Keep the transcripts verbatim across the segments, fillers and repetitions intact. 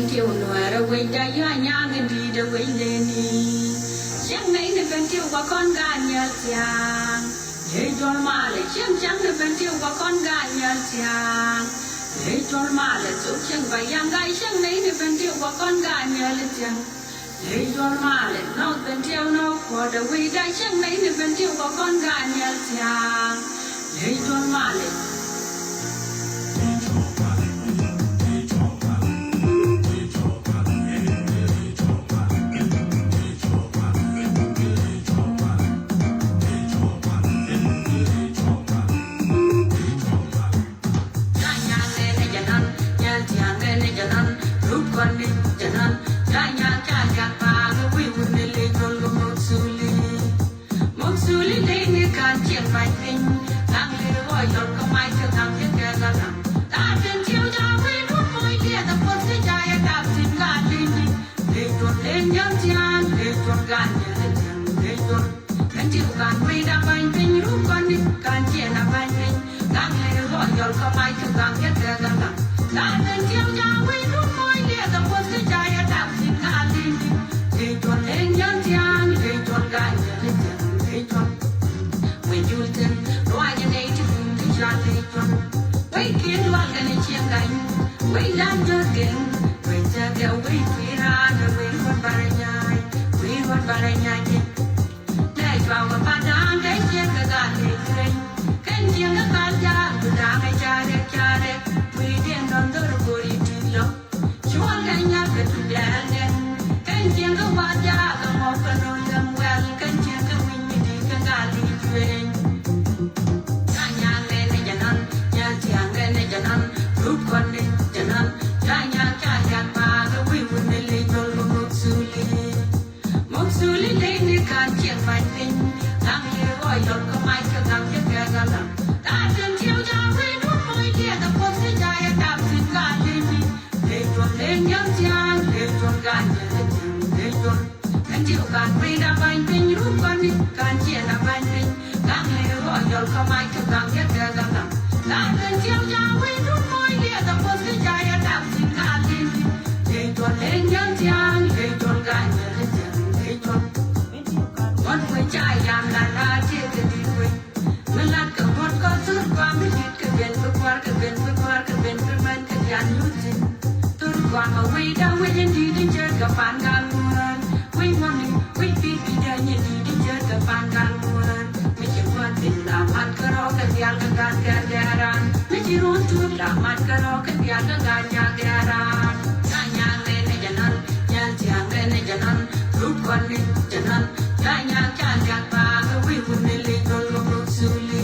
Tiw nuɛɛrɛ wecda yɔ anyaŋ in di̱i̱t ɛ wec leni. Cieŋ nɛy ni ben tiw kɛ kɔn gaat nhial thia̱a̱ŋ. Ley duɔl malɛ cieŋ cäŋ ni ben tiw kɛ kɔn gaat nhial thia̱a̱ŋ. Ley duɔl malɛ thok cieŋ ba yaŋ gaa cieŋ nɛy ni ben tiw kɛ kɔn gaat nhial thia̱a̱ŋ. Ley duɔl malɛ nɔk ben tiw nɔk kuɔt ɛ wecda cieŋ nɛy ni ben tiw kɛ kɔn gaat nhial thia̱a̱ŋ. Ley duɔl malɛ. Mok suli ley ni kan cieŋ ba̱ny piny. Gaŋ ley rɔy yɔl kä mac kä gaŋ yɛ kɛ gaŋ. Ta̱a̱ tin tiɛw ja̱ wi̱i̱ dun moc liɛth a puɔth kä ja̱ yɛ dap thi̱n ka ley ni. Ley tuɔl ley nyɔn thia̱a̱n ley tuɔl gaŋ yɛ ley thia̱a̱n ley tuɔl. Kɛn tiɛw kan wi̱i̱ da ba̱ny piny rum kɔn ni kan cieŋ a ba̱ny piny. Gaŋ ley rɔy yɔl kä mac kä gaŋ yɛ kɛ gaŋ. Ta̱a̱ tin tiɛw ja̱ wi̱i̱ dun moc liɛth a puɔth kä ja̱ yɛ dap thi̱n ka ley ni. Ley tuɔl ley nyɔn thia̱a̱n ley tuɔl gaŋ yɛ ley thia̱a̱n ley tuɔl. Wec jul thi̱n ruac in nɛy ti kum ti ca ley cuɔ̱ŋ. Wec ki̱n lual kɛn i̱ cieŋ ga̱ny. Wec la̱t jɔ̱ɔ̱r geŋ. Wec thɛkɛ wec kui̱ raan ɛ wec ruɔ̱t barɛ nya̱a̱c. Wec ruɔ̱t barɛ nya̱a̱c ji̱. Lɛ cua̱ wä pa̱t da̱a̱ŋ kɛ cieŋ kɛ gal ley cuëny. Kɛn cieŋ kɛ gal ja̱a̱k bi da̱a̱ŋ ɛ carɛ carɛ. Wec diɛn dɔ̱ŋ dhor go̱r i̱ tui̱ lɔ. Cuɔl kɛ nyath kɛ tuŋ dɛɛl kɛn. Kɛn cieŋ kä wath jaak kɛ mɔk kɛ no̱o̱ŋ kɛ muɛl. Kɛn cieŋ kä wi̱ny mi di̱i̱t kɛ gal i̱ jueeny. Ca nyaŋ kɛ ni jɛ nɔn, nyal tiaŋ kɛ ni jɛ nɔn, rup kɔn ni jɛ nɔn. Ca nyaŋ ca liak paak kɛ wi̱i̱ wun ni li̱c jɔl kɛ muk suli. Mok suli ley ni kan cieŋ ba̱ny piny. Gaŋ ley rɔy yɔl kä mac kä gaŋ yɛ kɛ gaŋ. Ta̱a̱ tin tiɛw ja̱ wi̱i̱ dun moc diɛth a puɔth kä ja̱ yɛ dap thi̱n ka ley ni. Ley tuɔl ley nyɔn thia̱a̱ŋ ley tuɔl ga̱a̱c yɛ ley thia̱a̱ŋ ley tuɔl. Kɛn tiɛw kan wi̱i̱ da ba̱ny piny rum kɔn ni kan cieŋ a ba̱ny piny. Gaŋ ley rɔy yɔl kä mac kä gaŋ yɛ kɛ gaŋ gaŋ. Ta̱a̱ tin tiɛw ja̱ wi̱i̱ dun moc diɛth a puɔth kä ja̱ yɛ dap thi̱n ka ley ni. Ley tuɔl ley nyɔn thia̱a̱ŋ ley tuɔl ga̱a̱c yɛ ley thia̱a̱ŋ ley tuɔl. Ŋuɔ̱t wec ca yam la la tiek kɛ di̱t wec. Mi lat kɛ ŋuɔ̱t kɔ thur kua mi di̱t kɛ ben bi kua̱r kɛ ben bi kua̱r kɛ ben bi mɛn kɛ diaal nyuth thi̱n. Thur kua mɛ wec da̱ŋ wec in di̱t in cär kɛ pan gal ŋuɔ̱ɔ̱n. Wec ŋuɔ̱tni wec pi̱i̱t bi dee nyin di̱t in cär kɛ pan gal ŋuɔ̱ɔ̱n. Mi ci ŋuɔ̱t thi̱n la mat kɛ rɔɔk kɛ diaal kɛ gat kɛ gɛran. Mi ci ruɔ̱n thur la mat kɛ rɔɔk kɛ diaal kɛ gat kɛ gɛran. Ca nyaŋ lɛ ni jɛ nɔn. Nyal tiaŋ kɛ ni jɛ nɔn, rup kɔn ni jɛ nɔn. Ca nyaŋ ca liak paak kɛ wi̱i̱ wun ni li̱c kɔn kɛ muk suli.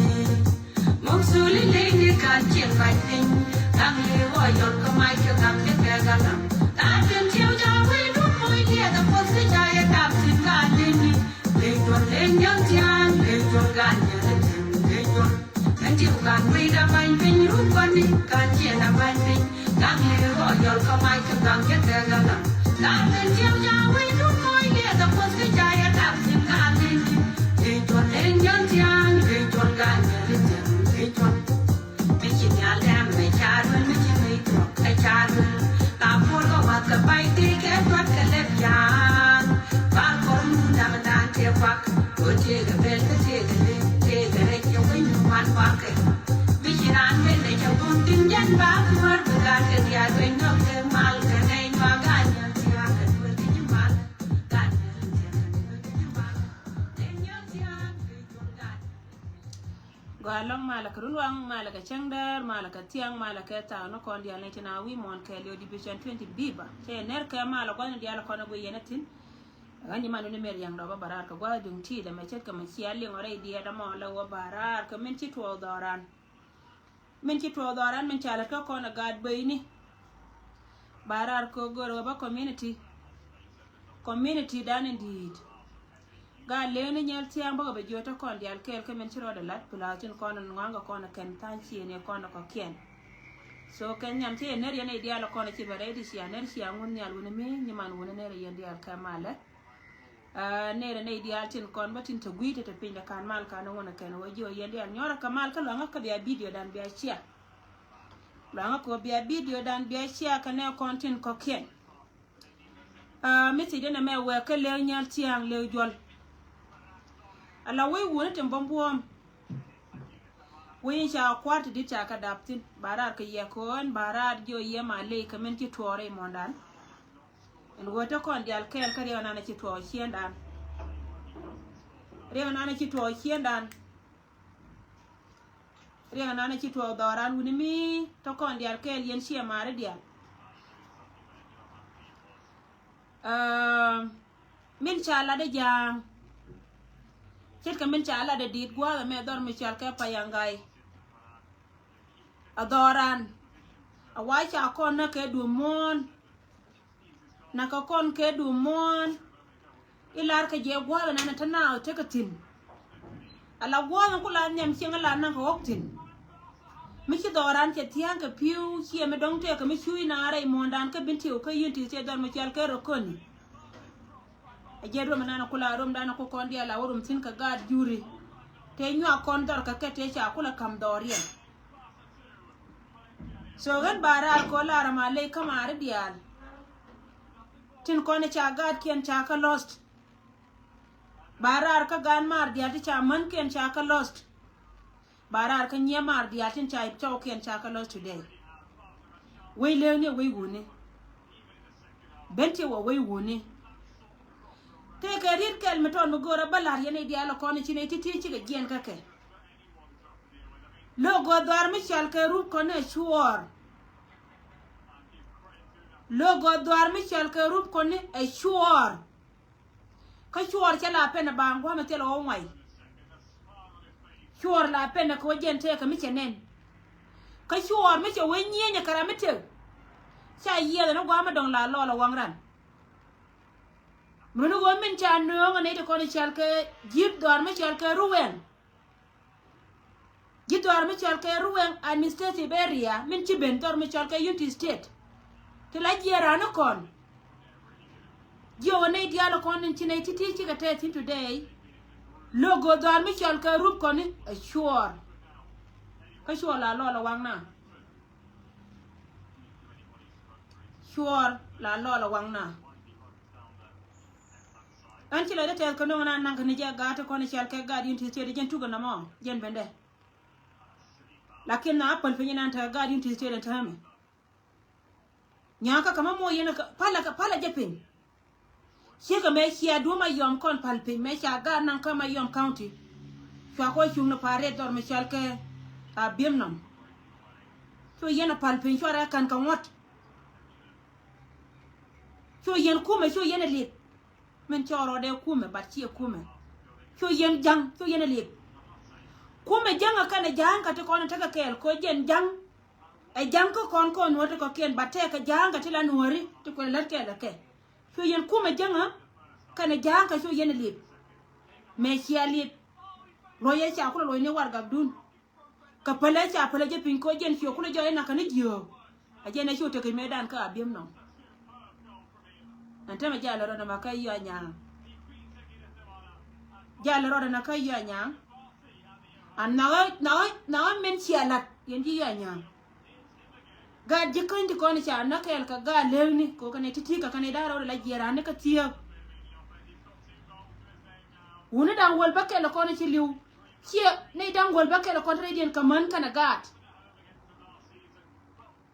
Muk suli li̱c ni kan cieŋ ba̱ny piny. Gaŋ li̱c rɔy yɔl kä mac kɛ gaŋ kɛ kɛ gaŋ gaŋ. Ta̱a̱ tin tiɛw ja̱ wi̱i̱ dun moc liɛth a puɔth kä ja̱ yɛ dap thi̱n ka li̱c ni. Li̱c duɔl li̱c nyɔn thia̱a̱ŋ li̱c duɔl ga̱a̱c nyɛ li̱c thia̱a̱ŋ li̱c duɔl. Kɛn tiɛw kan wi̱i̱ da ba̱ny piny rum kɔn ni kan cieŋ a ba̱ny piny. Gaŋ ley rɔy yɔl kä mac kä gaŋ yɛ kɛ gaŋ gaŋ. Gaŋ ley tiɛw ja̱ wi̱i̱ dun moc liɛth a puɔth kä ja̱ yɛ dap thi̱n gaŋ ley ni. Ley tuɔl ley nyɔn thia̱a̱ŋ ley tuɔl gaŋ yɛ ley thia̱a̱ŋ ley tuɔl. Mi ci nhial dɛm mɛ ca duel mi ci ŋäc tuɔk kɛ ca duel. La puɔl kɛ wath kɛ pay tëë kɛ tuɔt kɛ lɛp ya̱a̱ŋ. Bar kɔr mun dam dan tëë kuak. Ko tëë kɛ bel kɛ tëë kɛ lëp tëë kɛ rɛc kɛ weny mi wan kuak kɛ. Mi ci raan ben lɛ cɛ bun tin jɛn ba kuäär bi gaat kɛ diaal ben nyɔk kɛ mal kɛ nɛy nyuak gaat nyɛl thiaak kɛ duel ti ji̱ mal. Gaat nyɛl thiaak kɛ duel ti ji̱ mal. Nɛy nyɛl thiaak kɛ duel gaat. Gɔaa lɔ̱ŋ malɛ kɛ run waŋ malɛ kɛ cäŋ däär malɛ kɛ thiaŋ malɛ kɛ thaak ni kɔn diaal ni ci na wi̱i̱ muɔ̱ɔ̱n kɛɛliw division twenty biba. Cɛ ner kɛ malɛ gua̱thni diaal kɔn a guiy yɛn a thi̱n. Ɣän nyi man wuni Mɛr Yaŋ Dɔɔp a Baraar kɛ gua̱th duŋ ti̱i̱t ɛmɛ ce̱tkɛ mɛ cia liŋ ɔ rɛy diɛɛt ɛmɔ lɛ wä Baraar kɛ min ci tuɔɔk dhɔran. Min ci tuɔɔk dhɔran min ca lät kä kɔn ɛ gaat beyni. Baraar kɛ go̱o̱r ɣä bä community. Community dan in di̱i̱t. Gaat lëëni nyɛl thia̱a̱ŋ bäkɛ bɛ jiöt tä kɔn diaal kɛɛl kä min ci rɔɔdɛ la̱t pulath tin kɔn in ŋɔaŋ kɛ kɔn ɛ kɛn tha̱a̱ŋ ciëëni kɔn ɛ kɔ̱kiɛn. So kɛn nhiam ci yɛ ner yɛn i̱ diaal ɛ kɔn ɛ ci bɛ rɛy di cia ner cia ŋun nhial wuni mi nyi man wuni ner yɛn diaal kɛ malɛ. Aa, nɛrɛ nɛy diaal tin kɔn bä tin te gui̱i̱t te piny dɛ kan mal kan ŋun ɛ kɛn wä jiɔ yɛn diaal nyɔrɛ kɛ mal kä luaŋä kä bia bidio dan bia cia. Luaŋä kɛ wä bia bidio dan bia cia kɛ nɛ kɔn tin kɔ̱kiɛn. Aa, mi thiecdä nɛmɛ wɛɛk kä Lëë Nyal Thiaŋ Lëë Juɔl. Ala wec wuni tin bä buɔ̱ɔ̱m. Wec in ca kua̱r ti di̱t ca kɛ dap thi̱n. Ba raar kɛ yɛ kɛ ɣöö ɛn ba raar jiɔ yɛ ma ley kɛ min ci tuɔɔk rɛy muɔ̱ɔ̱ndan. Ɛn ɣöö te kɔn diaal kɛɛl kä riɛk ɛnan ci tuɔɔk ciëŋdan. Riɛk ɛnan ci tuɔɔk ciëŋdan. Riɛk ɛnan ci tuɔɔk dhɔran wuni mi te kɔn diaal kɛɛl yɛn ciɛ mari diaal. Aa, min ca lat ɛ ja̱a̱ŋ. Ce̱tkɛ min ca lat ɛ di̱i̱t gua̱a̱th ɛmɛ dhɔr mi cɔal kɛ Payaŋ Gai. A dhɔran a wa ca kɔn nä kɛ duɔ̱p muɔ̱ɔ̱n. Nä kɛ kɔn kɛ duɔ̱p muɔ̱ɔ̱n. I̱ lar kɛ jɛ gua̱a̱th ɛnɛn te naath tekɛ thi̱n. Ala gua̱a̱th in ku la nhiam cieŋ i̱ la naŋ kɛ ɣɔ̱k thi̱n. Mi ci dhɔran cɛ thia̱a̱ŋ kɛ pi̱w ciɛ mi dɔ̱ŋ tëëkɛ mi cuuc naath rɛy muɔ̱ɔ̱ndan kä Bentiu kä Unity State dhɔr mi cɔal kɛ Rokoni. A jɛ ruɔm ɛnan ku la ruɔmdan ku kɔn diaal a wä ruɔm thi̱n kɛ gaat juri. Tëë nyuak kɔn dhɔr kɛ kɛ tëë ca ku la ka̱m dhɔriɛn. So ɣän ba raar kɛ ɣöö lar ma ley kä mari diaal. Tin kɔn ca gaatkiɛn ca kä lost. Ba raar kä gaan mar diaal ti ca mänkiɛn ca kä lost. Ba raar kä nyiee mar diaal tin ca cɔwkiɛn ca kä lost today. Wec lëëkni wec wuni. Bentiu wä wec wuni. Tëëkɛ riet kɛl mi tɔt mi go̱o̱rä bä la̱r yɛn i̱ diaal ɛ kɔn i̱ ci nɛy ti̱ti̱ cikɛ jiɛn kä kɛ. Lo̱k gɔ̱ dhɔaar mi cɔal kɛ Rukoni ɛ cuɔɔr. Lo̱k gɔ̱ dhɔaar mi cɔal kɛ Rukoni ɛ cuɔɔr. Kä cuɔɔr cɛ la pɛn ɛ ba ŋua̱a̱mɛ thil ɣɔw ŋuay. Cuɔɔr la pɛn ɛ kɛ wä jɛn tëëkɛ mi cɛ nɛn. Kä cuɔɔr mi cɛ wee nyieenyɛ kɛ ram mi tëk. Ca yiɛth ɛn ɛ gua̱a̱mɛ dɔ̱ŋ la lɔɔl ɛ waŋ ran. Muni ɣöö min ca nööŋ ɛ nɛy ti kɔn i̱ cɔal kɛ ji̱th dhɔaar mi cɔal kɛ Ruwɛŋ. Ji̱ dhɔaar mi cɔal kɛ Ruwɛŋ administrative area min ci ben dhɔr mi cɔal kɛ Unity State. Ti la jiɛɛr raan ni kɔn. Jiɛ wä nɛy diaal kɔn in ci nɛy ti̱ti̱ cikɛ tɛth thi̱n today. Lo̱k gɔ̱ dhɔaar mi cɔal kɛ Rukoni ɛ cuɔɔr. Kä cuɔɔr la lɔɔl ɛ waŋna. Cuɔɔr la lɔɔl ɛ waŋna. Ɣän ci lɔcdä tɛth kɛ no̱ŋ ɛn an naŋ kɛ ni jɛ gaat ti kɔn i̱ cɔal kɛ gaat Unity State jɛn tukɛ nɔmɔ jɛn bendɛ. Lakin na päl piny ɛn an tekɛ gaat Unity State ɛn täämɛ. Nyakä kɛ mä moc yɛn ɛ palä kɛ palä jɛ piny. Ciekɛ mëë cia duɔ̱m a yɔm kɔn päl piny mëë ca gaat naŋ kä Mayom County. Cua kɔ cuŋ ni pa̱a̱r rɛt dhɔr mi cɔal kɛ a biemnɔm. Cu yɛn a päl piny cua rɛ kän kɛ ŋuɔ̱t. Cu yɛn kumɛ cu yɛn a liep. Min cɔɔr rɔɔdɛ kumɛ bat ciɛ kumɛ. Cu yɛn ja̱ŋ cu yɛn a liep. Kumɛ ja̱ŋ a kɛn a ja̱ŋ ka ti kɔn a tekɛ kɛɛl kɔ jɛn ja̱ŋ. Ɛ ja̱ŋ kä kɔn kɔn nuɔ̱ɔ̱ri kɔ̱kiɛn ba tɛɛk kɛ ja̱a̱ŋ kɛ ti la nuɔ̱ɔ̱ri ti kuɛ lät kɛɛl kɛ kɛ. Cu yɛn kumɛ jäŋä kɛnɛ ja̱a̱ŋ kɛ cu yɛn ɛ liep. Mɛ cia liep. Luɔ̱c ɛ ca kulɛ luɔ̱c ni warɛgakdun. Kɛ pälɛ ca pälɛ jɛ piny koc jɛn ciö kulɛ jɔɔc ɛn nakä ni jiöök. Ɛ jɛn ɛ cu tekɛ mëëdan kä a biemnɔm. Ɛn tämɛ jalɛ rɔɔdɛ ma kä yia nyaŋ. Jalɛ rɔɔdɛ na kä yia nyaŋ. An nakä nakä nakä min cia lat yɛn ji̱ yia nyaŋ. Gaat ji̱ käny ti kɔn i̱ ca näk kɛɛl kɛ gaat lëëkni kɛ kɛn i̱ ti̱ti̱ kɛ kɛn i̱ da̱ŋ rɛw la jiɛɛr raan ni kä thiääk. Wuni da̱ŋ wäl bä kɛl kɔn i̱ ci li̱w. Ciɛ ni da̱ŋ wäl bä kɛl kɔn ti rɛydiɛn kɛ män kɛnɛ gaat.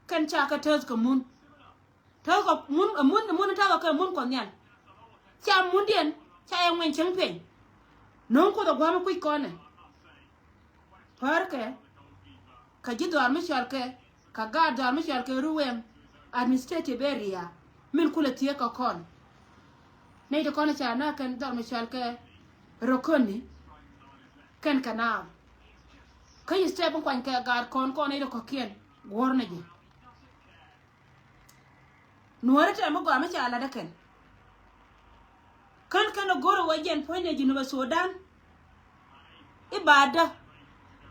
Kɛn ca kɛ tääth kɛ mun. Tääth kɛ mun, mun, mun tääth kɛ mun kɔn nhial. Ca mundiɛn ca yɛ ŋuɛny cäŋ piɛny. No̱o̱ŋ Kuoth ɛ gua̱a̱m i̱ kui̱c kɔn ɛ. Pärkɛ kɛ ji̱ dhɔaar mi cɔalkɛ kɛ gaat dhɔaar mi cɔalkɛ Ruweng administrative area min kulɛ thieek kɛ kɔn. Nɛy ti kɔn ca na kɛn dhɔaar mi cɔalkɛ Rokoni kɛn kɛ naath. Kä yi step in kuany kɛ gaat kɔn kɔn nɛy ti kɔ̱kiɛn guɔ̱r ni jɛ. Nuɔ̱ɔ̱ri tɛm mi gɔaa mi ca lat ɛ kɛn. Kän kän ɛ go̱r ɛ wä jɛn puɔ̱nydɛ Junubä Sudan. I̱ baadä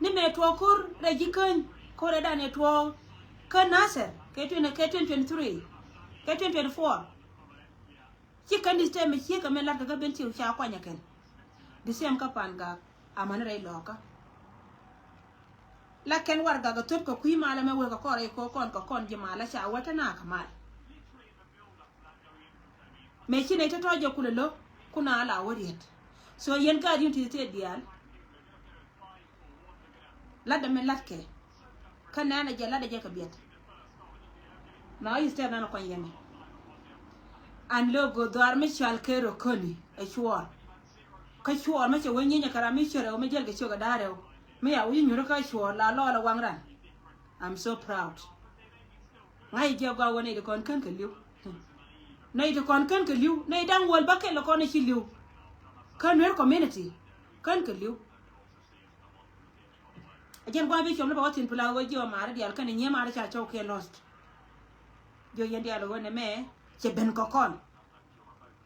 ni mëë tuɔɔk ko̱r rɛy ji̱ käny ko̱r rɛydan ɛ tuɔɔk kä Nasir kɛ twenty, kɛ twenty twenty-three kɛ twenty twenty-four. Ci kän di tɛm mi ciek kɛ mi lat kɛ kä ben ciek ca kuany ɛ kɛn. Di tɛm kä Pan Gak amäni rɛy lɔɔkä. La kɛn warɛgak ɛ thöp kɛ kui̱ mal ɛmɛ wee kɛ kɔn rɛy ko̱o̱k kɔn kɛ kɔn ji̱ mal ɛ ca wä te naath kɛ mal. Mëë ci nɛy tɔ̱tɔ̱ jɛ kulɛ lo̱k, kun a la wä riet. So yɛn ka di̱n ti thil diaal. Lat dɛ mi lat kɛ. Kä nɛn a jɛ lat dɛ jɛ kɛ biɛt. Na yi step nan a kɔn yɛn. An lo̱k go̱ dhɔar mi cal kɛ rɔ käni ɛ cuɔɔr. Kä cuɔɔr mi cɛ wä nyinyɛ kɛ ram mi cɛ rɛw mi jɛl kɛ ciök ɛ da̱a̱ rɛw. Mi a wi̱c nyuuri kä cuɔɔr la lɔɔl ɛ waŋ ran. I'm so proud. Ŋa̱c jɛ gɔaa wä nɛy ti kɔn kän kɛ li̱w. Nɛy ti kɔn kän kɛ li̱w. Nɛy da̱ŋ wäl bä kɛl kɔn i̱ ci li̱w. Kä Nuer community kän kɛ li̱w. A jɛn gua̱a̱th bi cuɔm ni bɛ wä thi̱n pula wä jiɛ wä maari diaal kɛn nyiee maari ca cɔw kiɛ lost. Jiɔ yɛn diaal wä nɛ mɛ cɛ ben kɛ kɔn.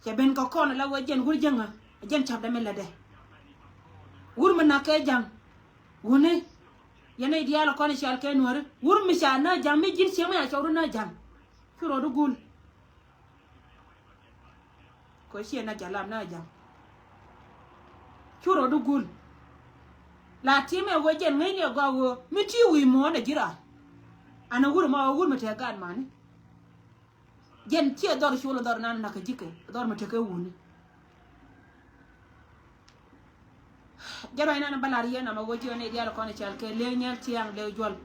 Cɛ ben kɛ kɔn la wä jɛn wur jäŋä. A jɛn cap dɛ mi lätdɛ. Wur mi nak kɛ ja̱ŋ. Wuni. Yɛn nɛy diaal kɔn i̱ cal kɛ Nuäri. Wur mi ca nä ja̱ŋ mi ji̱n cieŋ mi ca cɔw ru nä ja̱ŋ. Cu rɔɔdu gul. Kɔ ciɛ na jalam na jam. Cu rɔɔdu gul. La timɛ wee jɛn ŋäcni ɛ gɔaa wee mi ti wi̱i̱ muɔ̱ɔ̱n ɛ ji̱ raar. An ɛ wur ma wee wur mi tɛk gaat mani. Jɛn ciɛ dhɔr col dhɔr nan nak ɛ ji̱ kɛ dhɔr mi tɛk ɛ wuni. Jɛn ruac nan bä lar yɛn ama wee jiɔn ɛ diaal kɔn ɛ cal kɛ lëë nyɛl tiaŋ lëë juɔl.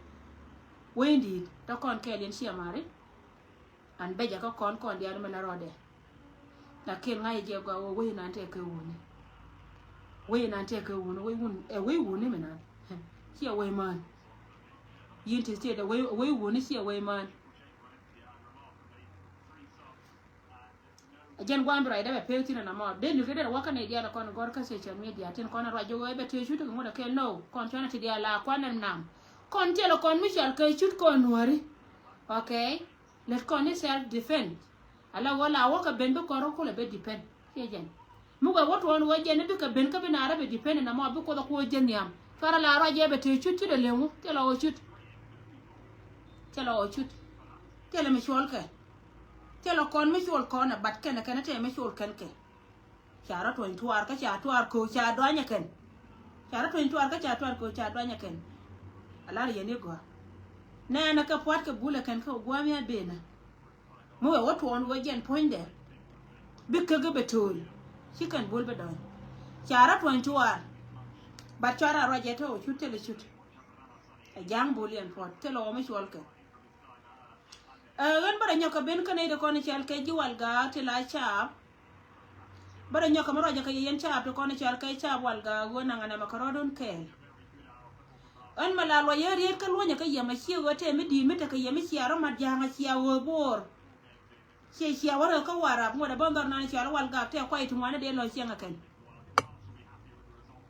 Wee in di̱i̱t tɔ kɔn kɛɛl yɛn ciɛ mari. An bɛcɛ kä kɔn kɔn diaal mi la rɔɔdɛ. Lakin ŋa̱c jɛ gɔaa wee wec nan tɛk kɛ wuni. Wec nan tɛk kɛ wuni wec wun ɛ wec wuni mi nan. Ciɛ wec mään. Yin ti state ɛ wec wec wuni ciɛ wec mään. Jɛn gua̱a̱m bi ruacdɛ bɛ pek thin ɛn amɔ dee li̱k dee wakä nɛy diaal kɔn gɔr kä social media tin kɔn ruac jɛ wee bɛ tëë cut kɛ ŋut ɛ kɛl no kɔn cuanɛ ti diaal la kuan ɛn nam. Kɔn tiɛl kɔn mi cɔal kɛ cut kɔn Nuäri. Okay. Lät kɔn ni self defense. Ala wä la wä kɛ ben bi kɔr kulɛ ben depend. Ciɛ jɛn. Mi wɛ wä tuɔɔn wä jɛn ni bikɛ ben kä bi naarä bɛ depend na mɔ bi kuoth a kuɔ jɛn nhiam. Cuarɛ la ruac jɛ bɛ tëë cut cut a leŋu thilɛ wä cut. Thilɛ wä cut. Thilɛ mi cuɔl kɛ. Thilɛ kɔn mi cuɔl kɔn ɛ bat kɛn ɛ kɛn ɛ tɛɛ mi cuɔl kɛn kɛ. Ca rɔ tuɔny tuaar kä ca tuaar ko̱o̱k ca duanyɛ kɛn. Ca rɔ tuɔny tuaar kä ca tuaar ko̱o̱k ca duanyɛ kɛn. A lar yɛn i̱ gɔaa. Nɛɛnɛ kɛ pua̱t kɛ bulɛ kɛn kä gua̱a̱m ya benä. Mi wee wä tuɔɔn wee jɛn puɔ̱nydɛ. Bi käk i̱ bɛ to̱o̱l ci kɛn bul bi dɔ̱ny. Ca rɔ tuɔny tuaar. Bat cɔra ruacɛ te wä cut thilɛ cut. Ɛ ja̱a̱ŋ bul yɛn puɔ̱t thilɛ wä mi cuɔl kɛ. Ɛ ɣän bä rɔ nyɔk kɛ ben kä nɛy ti kɔn i̱ cɔal kɛ ji̱ Walgak ti la caap. Bä rɔ nyɔk kɛ mi ruacɛ kɛ yɛ yɛn caap ti kɔn i̱ cɔal kɛ caap Walgak ɣöö naŋ ɛn ɛmɛ kɛ rɔɔdun kɛɛl. Ɣän mɛ la luɔc yɛ riet kä luɔ̱nyɛ kä yɛ mɛ ciɛ ɣöö tëë mi di̱i̱t mi tekɛ yɛ mi cia rɔ mat ja̱a̱ŋ a cia ɣöö bo̱o̱r. Ciɛ cia wä rɛ kä Warap ŋuɔ̱t ɛ bä dhɔr nan cɔal Walgak tëë kuay ti ŋuani dee lɔ ciɛŋ ɛ kɛn.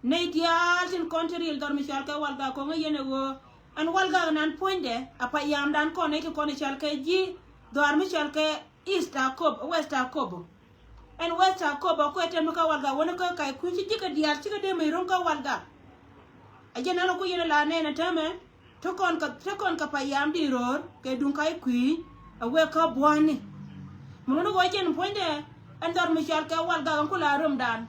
Nɛy diaal tin kɔn ti riɛl dhɔr mi cɔal kɛ Walgak ko̱ŋ ɛ yɛn ɛ ɣöö ɛn Walgak nan puɔ̱nydɛ a payamdan kɔn nɛy tin kɔn i̱ cɔal kɛ ji̱ dhɔaar mi cɔal kɛ East Akobo, West Akobo. Ɛn West Akobo kuɛ tɛm kä Walgak wäni kä kac kui̱ ci ji̱ kɛ diaal cikɛ dee mec ro̱ŋ kä Walgak. A jɛn ɛn ɛ ku yɛn ɛ la nɛn ɛ täämɛ. Te kɔn kɛ, te kɔn kɛ payam di ro̱o̱r kɛ duŋ kac kui̱ ɛ wek kä buɔ̱ni. Mun wuni ɣöö jɛn puɔ̱nydɛ ɛn dhɔr mi cɔal kɛ Walgak ɛn kula romdan.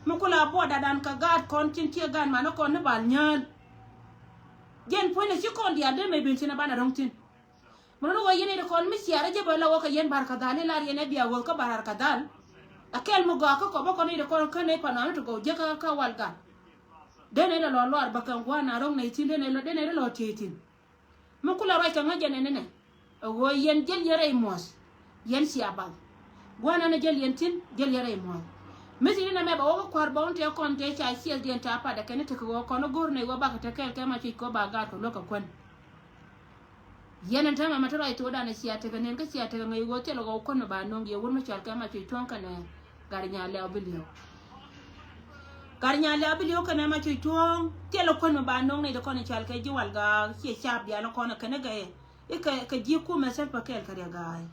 Mi kula buɔdadan kɛ gaat kɔn tin tiɛ gaat manä kɔn ni bal nyääl. Jɛn puɔ̱nydɛ ci kɔn diaal dee mec ben cin ɛ banɛ ro̱ŋ tin. Mun wuni ɣöö yɛn i̱ ti kɔn mi ciarä jɛ bä la wä kɛ yɛn Barkadhal i̱ lar yɛn ɛ bia wäth kä Barkadhal. Ɛ kɛl mi gɔaa kä kɔpä kɔn i̱ ti kɔn kä nɛy pan wan ti gɔw jiäk kä, kä Walgak. Denɛ lɛ lɔ luaar bä kɛn gua̱a̱r na ro̱ŋ nɛy thi̱n denɛ lɔ, denɛ lɔ tiey thi̱n. Mi kulɛ ruac kɛ ŋäc jɛ nɛnɛ nɛ. Ɛ ɣöö yɛn jäl yɛn rɛy muɔ̱th. Yɛn cia bath. Gua̱a̱r nanɛ jäl yɛn thi̱n, jäl yɛn rɛy muɔ̱th. Mi thi̱n inɛ mɛ bɛ wä kä kua̱r bä wun tëë kɔn tëë ca ciɛth diɛn ca pat ɛ kɛn i̱ tekɛ ɣöö kɔn i̱ go̱o̱r nɛy ɣöö bakɛ te kɛɛl kɛ ma cuc kɛ ɣöö ba gaat kɛ luäk kɛ kuän. Yɛn ɛn täämɛ mɛ te ruac thokdan ɛ cia tekɛ nɛn kä cia tekɛ ŋäc ɣöö thilɛ ɣɔw kuän mi ba no̱o̱ŋ yɛ wur mi cɔal kɛ ma cuc tuɔ̱ɔ̱ŋ kɛnɛ Gat Nyaliaw Biliw. Gat Nyaliaw Biliw kɛnɛ ma cuc tuɔ̱ɔ̱ŋ thilɛ kuän mi ba no̱o̱ŋ nɛy ti kɔn i̱ cɔal kɛ ji̱ Walgak ciɛ caap diaal kɔn ɛ kɛn i̱ gɛ i̱ kɛ, kɛ ji̱ kumɛ Salva Kiir kɛ Riek Gai.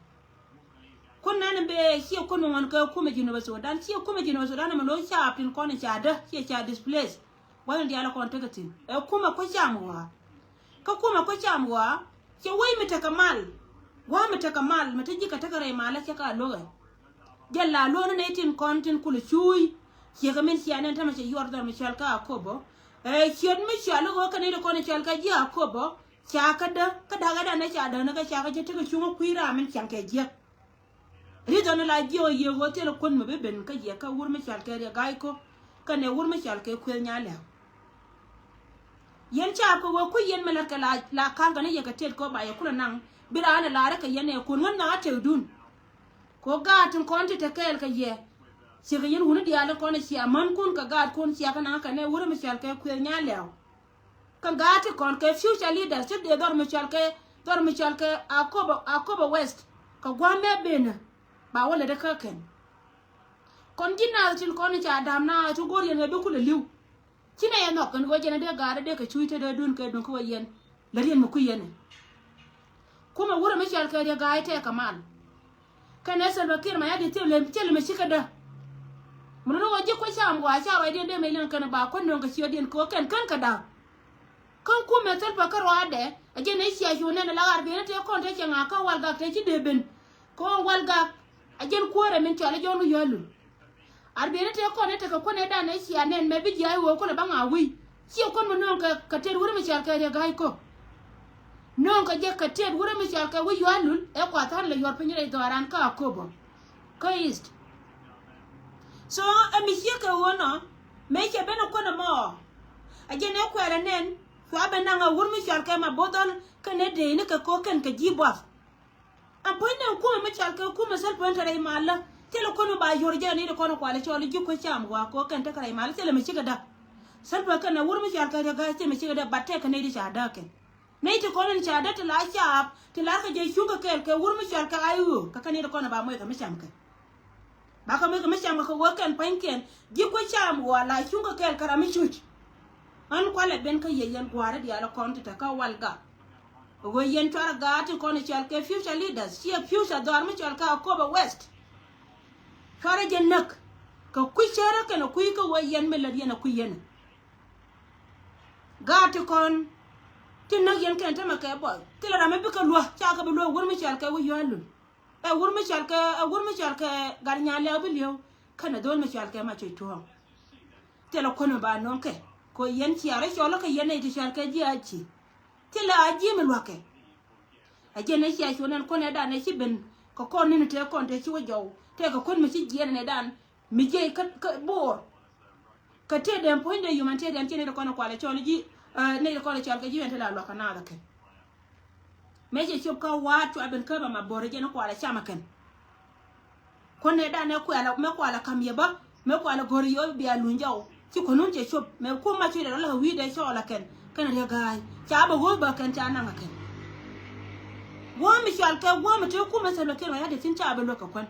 Kun nɛn in bee ciɛ kun mi ŋuan kɛ kumɛ Jinub Sudan, ciɛ kumɛ Jinub Sudan ɛmɛ lo̱c caap tin kɔn in ca dä, ciɛ ca displace. Gua̱n in diaal kɔn tekɛ thi̱n. Ɛ kumɛ kui̱ cam ɣɔaa. Kä kumɛ kui̱ cam ɣɔaa, ciɛ wec mi tekɛ mal. Gua̱a̱ mi tekɛ mal, mi te ji̱ kɛ tekɛ rɛy malä cɛ ka lo̱kɛ. Jɛ la luɔ̱ɔ̱ni nɛy tin kɔn tin kulɛ cuuc. Ciɛ kɛ min cia nɛn tämɛ cɛ yuɔr dhɔr mi cɔal kä Akobo. Ɛ ciöt mi cɔal i̱ ɣöö kɛ nɛy ti kɔn in cɔal kä ji̱ Akobo. Ca kä dä, kä da̱k ɛ danɛ ca däk ni kä ca kä jɛ tekɛ cuŋä kui̱ ram min ciaŋ kɛ jiäk. Di dhɔn la jiɛ ɔ yiëë ɣöö thilɛ kuän mi bi ben kä yɛ kä wur mi cɔal kɛ Riek Gai Kok kɛnɛ wur mi cɔal kɛ Kuëth Nyaar Lɛw. Yɛn caap kɛ ɣöö kui̱ yɛn mi la̱t kɛ la, la ka̱n kɛ ni yɛ kɛ tet kɛ ɣöö ba yɛ kulɛ naŋ bi raan ɛ la̱r kɛ yɛn ɛ kuän ŋän naŋ a tëkdun. Kɛ ɣöö gaat tin kɔn ti te kɛɛl kɛ yɛ. Ciɛ kɛ yɛn wuni diaal in kɔn ɛ cia mänkun kɛ gaatkun cia kɛ naŋ kɛ ni wur mi cɔal kɛ Kuëth Nyaar Lɛw. Kä gaat ti kɔn kɛ future leaders ti dee dhɔr mi cɔal kɛ, dhɔr mi cɔal kɛ Akobo, Akobo West. Kɛ gua̱a̱th mɛ benä ba wä lät kä kɛn. Kɔn ji̱ naath tin kɔn ca da̱a̱m naath ti go̱o̱r yɛn kɛ bi kulɛ li̱w. Ci nɛ yɛ nhɔk kɛn ɣöö jɛn a dee gaat a dee kɛ cuc te dee dun kɛ duŋ kä ɣöö yɛn lät yɛn mi kui̱ yɛn ɛ. Kumɛ wurɛ mi cɔal kɛ Riek Gai tɛɛkä mal. Kɛnɛ Salva Kiir Mayardit thilɛ, thilɛ mi ci kädä. Mi luni ɣöö ji̱ kuec cam gɔaa ca ruacdiɛn dee mec liŋ kɛn ba kuän nööŋ kɛ ciötdiɛn kɛ ɣöö kɛn kän käda. Kä kumɛ Salva kä ruaadɛ a jɛn ɛ cia cu nɛn ala ɣar biɛni tëë kɔn tëë cɛ ŋa̱a̱k kä Walgak tëë ci dee ben. Kɛ ɣöö Walgak a jɛn kuäärɛ min cɔal i̱ John Oyualul. Ar biɛni tëë kɔn i̱ tekɛ kuän ëëdan ëë cia nɛn mɛ bi jiaac ɣöö kulɛ baŋ a wi̱i̱. Ciɛ kuän mi nööŋ kɛ, kɛ tëët wurɛ mi cɔal kɛ Riek Gai Kok. Nööŋ kɛ jɛ kɛ tëët wurɛ mi cɔal kɛ Oyualul ɛ kua tha̱a̱n lɛ yuɔr piny rɛy dhɔaaran kä Akobo. Kä East. So ɛ mi ciek kɛ ɣöö nɔ mëë cɛ ben ɛ kuän ɛmɔ. Ɛ jɛn ɛ kuɛɛrɛ nɛn cua ben da̱ŋ ɛ wur mi cɔal kɛ Mabothol kɛnɛ dee ni kɛ kok kɛn kɛ ji̱ buɔth. Ɛn puɔ̱ny nɛn kumɛ mi cɔal kɛ kumɛ Salva in te rɛy malä. Thilɛ kuän mi ba yuɔr jɛ ni di kɔn kualɛ cɔl ji̱ kuec cam wa kok kɛn tekɛ rɛy malä thilɛ mi cikɛ däk. Salva kɛn ɛ wur mi cɔal kɛ Riek Gai thilɛ mi cikɛ däk bat tɛk kɛ nɛy di ca däk kɛn. Nɛy ti kɔn in ca däk ti la caap ti la kɛ jɛ cuŋ kɛ kɛɛl kɛ wur mi cɔal kɛ a i̱ ɣöö kɛ kɛn ni di kɔn ɛ ba muɔc kɛ mi cam kɛ. Ba kɛ mi kɛ mi cam kɛ kɛ wee kɛn pa̱nykiɛn ji̱ kuec cam ɣɔaa la cuŋ kɛ kɛɛl kɛ ram mi cuc. Ɣän kualɛ ben kä yɛ yɛn gua̱a̱ri diaal kɔn ti te kä Walgak. Ɣöö yɛn cuarɛ gaat ti kɔn i̱ cɔal kɛ future leaders ciɛ future dhɔaar mi cɔal kɛ Akobo West. Cuarɛ jɛ näk kɛ kui̱ cärä kɛnɛ kui̱ kä ɣöö yɛn mi lät yɛn ɛ kui̱ yɛn. Gaat ti kɔn ti näk yɛn kɛn tämɛ kɛ buɔth thilɛ ram mi bikɛ luäk ca kɛ bi luäk wur mi cɔal kɛ Oyualul. Ɛ wur mi cɔal kɛ, ɛ wur mi cɔal kɛ Gat Nyaar Lɛw bi li̱ew kɛnɛ dho̱l mi cɔal kɛ Macoc Tuɔ̱ɔ̱ŋ. Thilɛ kuän mi ba nööŋ kɛ kɛ yɛn cia rɔ cɔl kɛ yɛn nɛy ti cɔal kɛ ji̱ a ci. Thilɛ a ji̱ mi lua̱kɛ. A jiɛn nɛ cia cuɔ̱n ɛn kuän ɛ dan ɛ ci ben kɛ kɔn ni̱n tëë kɔn tëë ci wä jɔw tëë kɛ kuän mi ci jiɛn ɛn ɛ dan mi jiɛc kä, kä bo̱o̱r. Kɛ tëë dɛm puɔ̱nydɛ yum ɛn tëë dɛm ci nɛy ti kɔn ɛ kualɛ cɔl ji̱, ɛ, nɛy ti kɔn ɛ cɔl kɛ ji̱ ɛn ti la lua̱k kɛ naath ɛ kɛ. Mëë cɛ cop kä wa̱a̱t cua ben käp ɛmɛ bo̱r jɛn kualɛ cam ɛ kɛn. Kuän nɛ dan ɛ kuɛlɛ, mëë kualɛ ka̱m yɛ bä, mëë kualɛ go̱r yɛ bia luny jɔw. Ci kuän nun cɛ cop, mëë kum ma cuc lɛ rɔ lɛ kɛ wi̱i̱dɛ cɔɔl ɛ kɛn. Kɛn Riek Gai. Ca bɛ ɣöö bä kɛn ca naŋ ɛ kɛn. Guɔ̱ɔ̱m mi cɔal kɛ, guɔ̱ɔ̱m mi te kumɛ Salva Kiir Mayardit thi̱n ca bɛ luäk kɛ kuän.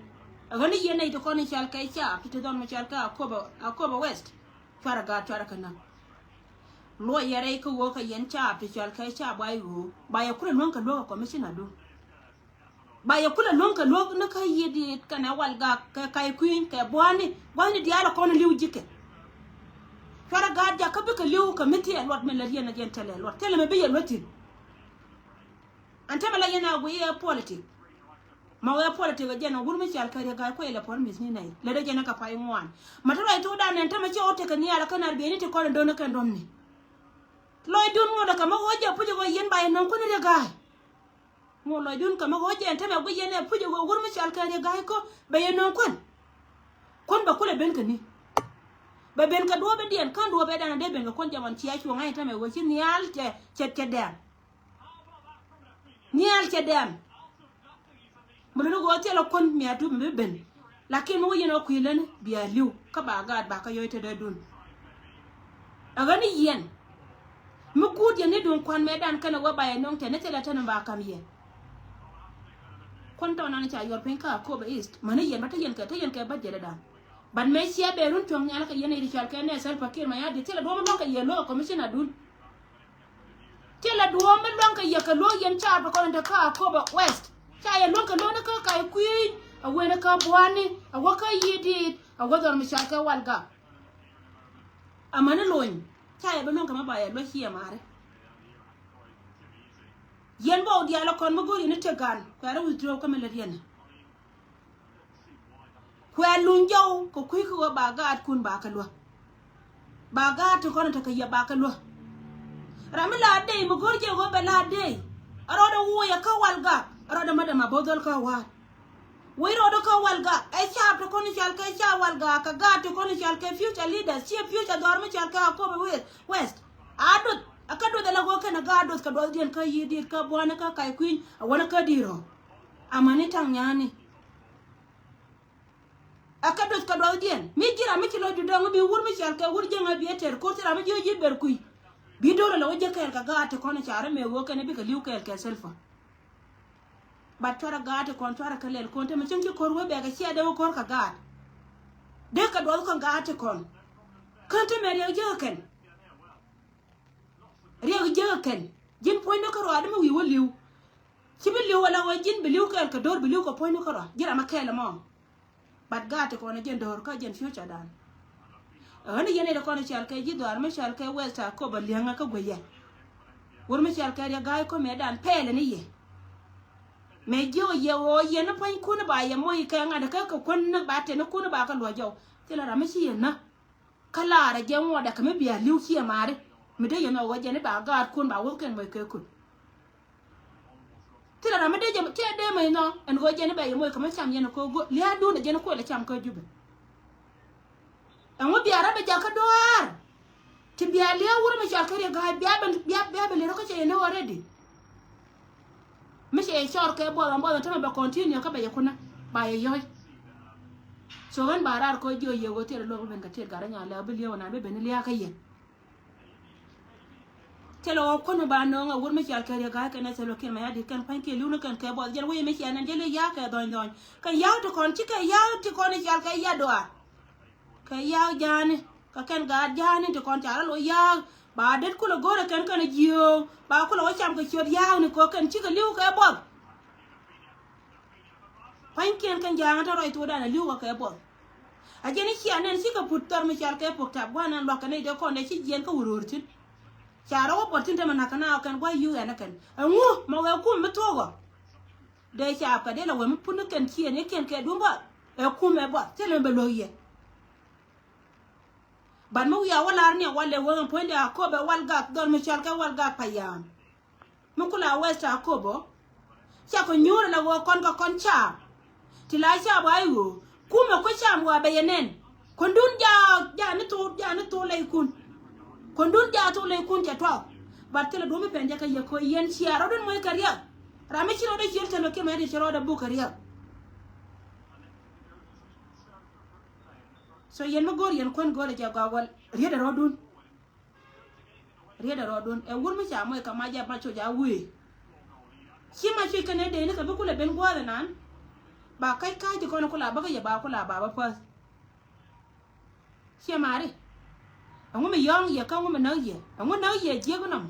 Ɛ ɣän ni yɛn nɛy ti kɔn in cɔal kɛ caap, ti te dhɔn mi cɔal kɛ Akobo, Akobo West. Cuarɛ gaat cuarɛ kä näk. Luɔc yɛ rɛy kä ɣöö kɛ yɛn caap ti cɔal kɛ caap ba i̱ ɣöö ba yɛ kulɛ luäŋ kɛ luäk ɛ commissioner du. Ba yɛ kulɛ luäŋ kɛ luäk ni kä yiëë diit kɛnɛ Walgak kɛ Ka̱i̱ Kui̱ny kɛ bua̱a̱ni, bua̱a̱ni diaal ɛ kɔn li̱w ji̱kɛ. Cuarɛ gaat jakä bikɛ li̱w kɛ mi thiɛ luɔt mi lät yɛn ɛ jɛn thilɛ luɔt thilɛ mi bi yɛ luäk thi̱n. Ɛn tämɛ la yɛn a guiy ɛ politik. Ma wee politik ɛ jɛn ɛ wur mi cɔal kɛ Riek Gai kuɛ ilɛ puɔ̱n mi̱th ni nɛy. Lät ɛ jɛn ɛ kɛ pay ŋuan. Ma te lɔc thokdan ɛn tämɛ cɛ wä tekɛ nhial ɛ kɛn ar bieyni ti kɔn ɛ do̱n ɛ kɛn dɔ̱mni. Lɔcdun ŋot ɛ kɛ ma ɣöö jɛ puc ɛ ɣöö yɛn ba yɛ nöŋ kuän Riek Gai. Ŋot lɔcdun kɛ ma ɣöö jɛ ɛn tämɛ guiy yɛn ɛ puc ɛ ɣöö wur mi cɔal kɛ Riek Gai kä bɛ yɛ nöŋ kuän. Kuän bɛ kulɛ ben kɛ ni. Bɛ ben kɛ duɔ̱ɔ̱p in diɛn kä duɔ̱ɔ̱p ɛ dan ɛ dee ben kɛ kuän jɛ ɣɔn cia cuɔ̱ŋ ɛ ɛn tämɛ ɣöö ci nhial cɛ, cɛ, cɛ dɛm. Nhial cɛ dɛm. Mi luni ɣöö thilɛ kuän mi a dup mi bi ben. Lakin mi wä yɛn ɣä kui̱ läni bia li̱w kä ba gaat ba kä yɔ̱c te dee dun. Ɛ ɣän ni yɛn. Mi kuut yɛn ni duŋ kuan mɛ dan kɛnɛ wä ba yɛ nöŋ tɛn ni thilɛ tɛn mi ba ka̱m yɛ. Kuän tɔn nan ca yuɔr piny kä Akobo East mäni yɛn ba te yɛn kɛ, te yɛn kɛ budget dan. But mɛ cia bɛ run cuɔ̱ŋ nhial kɛ yɛn i̱ ri cɔal kɛ nɛ Salva Kiir Mayardit thilɛ duɔ̱ɔ̱m mi luɔ̱ŋ kɛ yɛ luɔ̱k ɛ commissioner dun. Thilɛ duɔ̱ɔ̱m mi luäŋ kɛ yɛ kɛ luäk yɛn caap ti kɔn in te kä Akobo West. Ca yɛ luäŋ kɛ luäk ni kä Ka̱i̱ Kui̱ny, a wen kä bua̱a̱ni, a wä kä yi̱i̱ diit, a wä dhɔr mi cɔal kɛ Walgak. Amäni lony ca yɛ bi luäŋ kɛ mi ba yɛ luäk ci yɛ ma̱a̱ri. Yɛn bä wä diaal ɛ kɔn mi go̱o̱r yɛn i̱ te gan kuɛ rɔ withdraw kä mi lät yɛn. Kuɛ luny jɔw kɛ kui̱ kä ɣöö ba gaatkun ba kɛ luäk. Ba gaat ti kɔn tekɛ yɛ ba kɛ luäk. Ram mi la dey mi go̱r jɛ ɣöö bɛ la dey. A rɔɔdɛ wuɔyɛ kä Walgak a rɔɔdɛ mädɛ Mabothol kä wa̱a̱t. Wec rɔɔdɛ kä Walgak ɛ caap ti kɔn i̱ cal kɛ caap Walgak kɛ gaat ti kɔn i̱ cal kɛ future leaders, ciɛ future dhɔr mi cal kɛ Akobo West. West a duth a kä duth ala wä kɛn a gaat duth kɛ duɔthdiɛn kä yiëëdiɛt kä buani kä kac kui̱ny a wani kä di̱i̱r ɔ. Amani taŋ nyani a kä duth kɛ duɔthdiɛn mi ji̱ ram mi ci lɔ dudɔŋ bi wur mi cal kɛ wur jiäŋ a bi a tɛr ko̱r ci ram mi ji̱ wä ji̱ ber kui̱. Bi do̱r ala wä jiäk kɛɛl kɛ gaat ti kɔn i̱ car mɛ wä kɛn bi kɛ li̱w kɛɛl kɛ silver. But cuarɛ gaat ti kɔn cuarɛ kä lɛl kɔn te mi cieŋ ci ko̱r wee bɛɛkɛ ciɛ dee wä ko̱r kä gaat. Dee kɛ duɔth kɔn gaat ti kɔn kän te mɛ riɛk jiäk kɛn. Riɛk jiäk kɛn ji̱n puɔ̱nydu kä ruaadä mi wi̱i̱ wä li̱w. Ci bi li̱w wä la wä ji̱n bi li̱w kɛɛl kɛ do̱r bi li̱w kɛ puɔ̱nydu kä ruaadä ji̱ ram a kɛɛl ɛmɔ. But gaat ti kɔn a jɛn do̱r kä jɛn future dan. Ɣän a yɛn ɛ ti kɔn a cial kɛ ji̱ dhɔaar mi cial kɛ West Akobo liɛŋä kä guiyɛ. Wur mi cial kɛ riɛ ga̱a̱c ko̱mɛ dan pɛɛlɛ ni yɛ. Mɛ jiök yɛ ɣöö yɛn ni pua̱nykun ba yɛ moc kɛ ŋa̱t kä kɛ kuän ni ba tɛn ni kun ba kä luɔ̱c jɔw. Thilɛ ram mi ci yɛ nä. Kä laarɛ jɛ ŋuɔ̱t dɛ kɛ mi bia li̱w ciɛ maari mi dee yɛn ɣöö jɛn ni ba gaatkun ba wuth kɛn moc kɛ kun. Thilɛ ram mi dee jɛ kiɛ dee mec nɔ ɛn ɣöö jɛn ni bɛ yɛ moc kɛ mi cam yɛn kɛ go̱ lia̱a̱dun ɛ jɛn ni kuël ɛ cam kä Jubɛ. Ɛŋu bia rɔ bɛ jakä duaar. Ti bia lia̱a̱ wur mi cɔal kä riɛk ga̱a̱c bia bɛ bia bia bɛ lero kä cɛ yɛ ni already. Mi cɛ yɛ cɔr kɛ buɔth an buɔth an tämɛ bɛ continue kä bɛ yɛ kunä ba yɛ yɔ̱c. So ɣän ba raar kɔ jiɔ yɛ ɣöö thilɛ luɔk bi ben kɛ tiɛt gat rɛ nya lɛ bi lia̱a̱ wä nan bi ben lia̱a̱ kä yɛ. Thilɛ ɣɔw kuänh mi ba nööŋ ɛ wur mi cial kɛ riɛk ga̱a̱c kɛn ɛ thil wä kiɛn mɛ ya̱ di̱t kɛn pa̱ny kiɛ li̱wni kɛn kɛ buɔth jɛn wec mi cial nɛn jɛn li̱ ya̱a̱ kɛ dhɔny dhɔny kɛn ya̱a̱ ti kɔn ci kɛ ya̱a̱ ti kɔn i̱ cial kɛ ya̱a̱ duaar. Kɛ ya̱a̱ ja̱a̱ni kɛ kɛn gaat ja̱a̱ni ti kɔn ca rɔ loc ya̱a̱ ba det kulɛ go̱rɛ kɛn kɛn jiööŋ ba kulɛ wä cam kɛ ciöt ya̱a̱ni kɛ kɛn cikɛ li̱w kɛ buɔth. Pa̱nykiɛn kɛn ja̱a̱ŋ te rɔy thokdan a li̱w kɛ kɛ buɔth. A jɛn i̱ cia nɛn cikɛ put thɔr mi cal kɛ pok tap gua̱n ɛn luakä nɛy dee kɔn dee ci jiɛn kä wur röör thi̱n. Ca rɔ wä buɔth thi̱n te mi na̱k kɛ na ɣä kɛn gua̱c yio̱w ɛn ɛ kɛn ɛŋu mɛ wee kum mi thuɔ̱k ɔ. Dee ca pɛ dee la wee mi put ni kɛn ciëën i̱ kiɛn kɛ duŋ buɔth ɛ kum ɛ buɔth thilɛ mi bɛ luäk yɛ. Ban mi wiaa wä lar ni ɛ wal ɛ wee mi puɔ̱nydɛ Akobo ɛ wal gak dhɔr mi cal kɛ wal gak payam. Mi kula West Akobo. Ca kɔ nyuur ala ɣöö kɔn kɛ kɔn caap. Ti la caap wa i̱ ɣöö kumɛ kui̱ caam wa bɛ yɛ nɛn. Kɔndun jaak jaak ni thok jaak ni thok lɛy kun. Kɔndun jaak thok lɛy kun cɛ tuɔɔk. Bat thilɛ duɔ̱m i̱ pɛn jɛ kɛ yɛ ko̱ yɛn cia rɔ̱dun moc kɛ riɛk. Ram mi ci rɔ̱dɛ ciël tɛn wä kiɛ mɛ ti ci rɔ̱dɛ buk kɛ riɛk. So yɛn mi go̱o̱r yɛn kuän go̱o̱rɛ jɛ gɔaa wal rietdɛ rɔ̱dun. Rietdɛ rɔɔdun ɛ wur mi ca moc kɛ mac jɛ mac coc a wee. Ci mac coc kɛn ɛ dee ni kɛ bi kulɛ ben gua̱a̱th ɛnan. Ba kac ka̱a̱c ti kɔn kula bä kä yɛ ba kula ba bä päth. Ciɛ mari. Ɛŋu mi yɔ̱ɔ̱ŋ yɛ kä ŋu mi näk yɛ ɛŋu näk yɛ jiäk nɔm.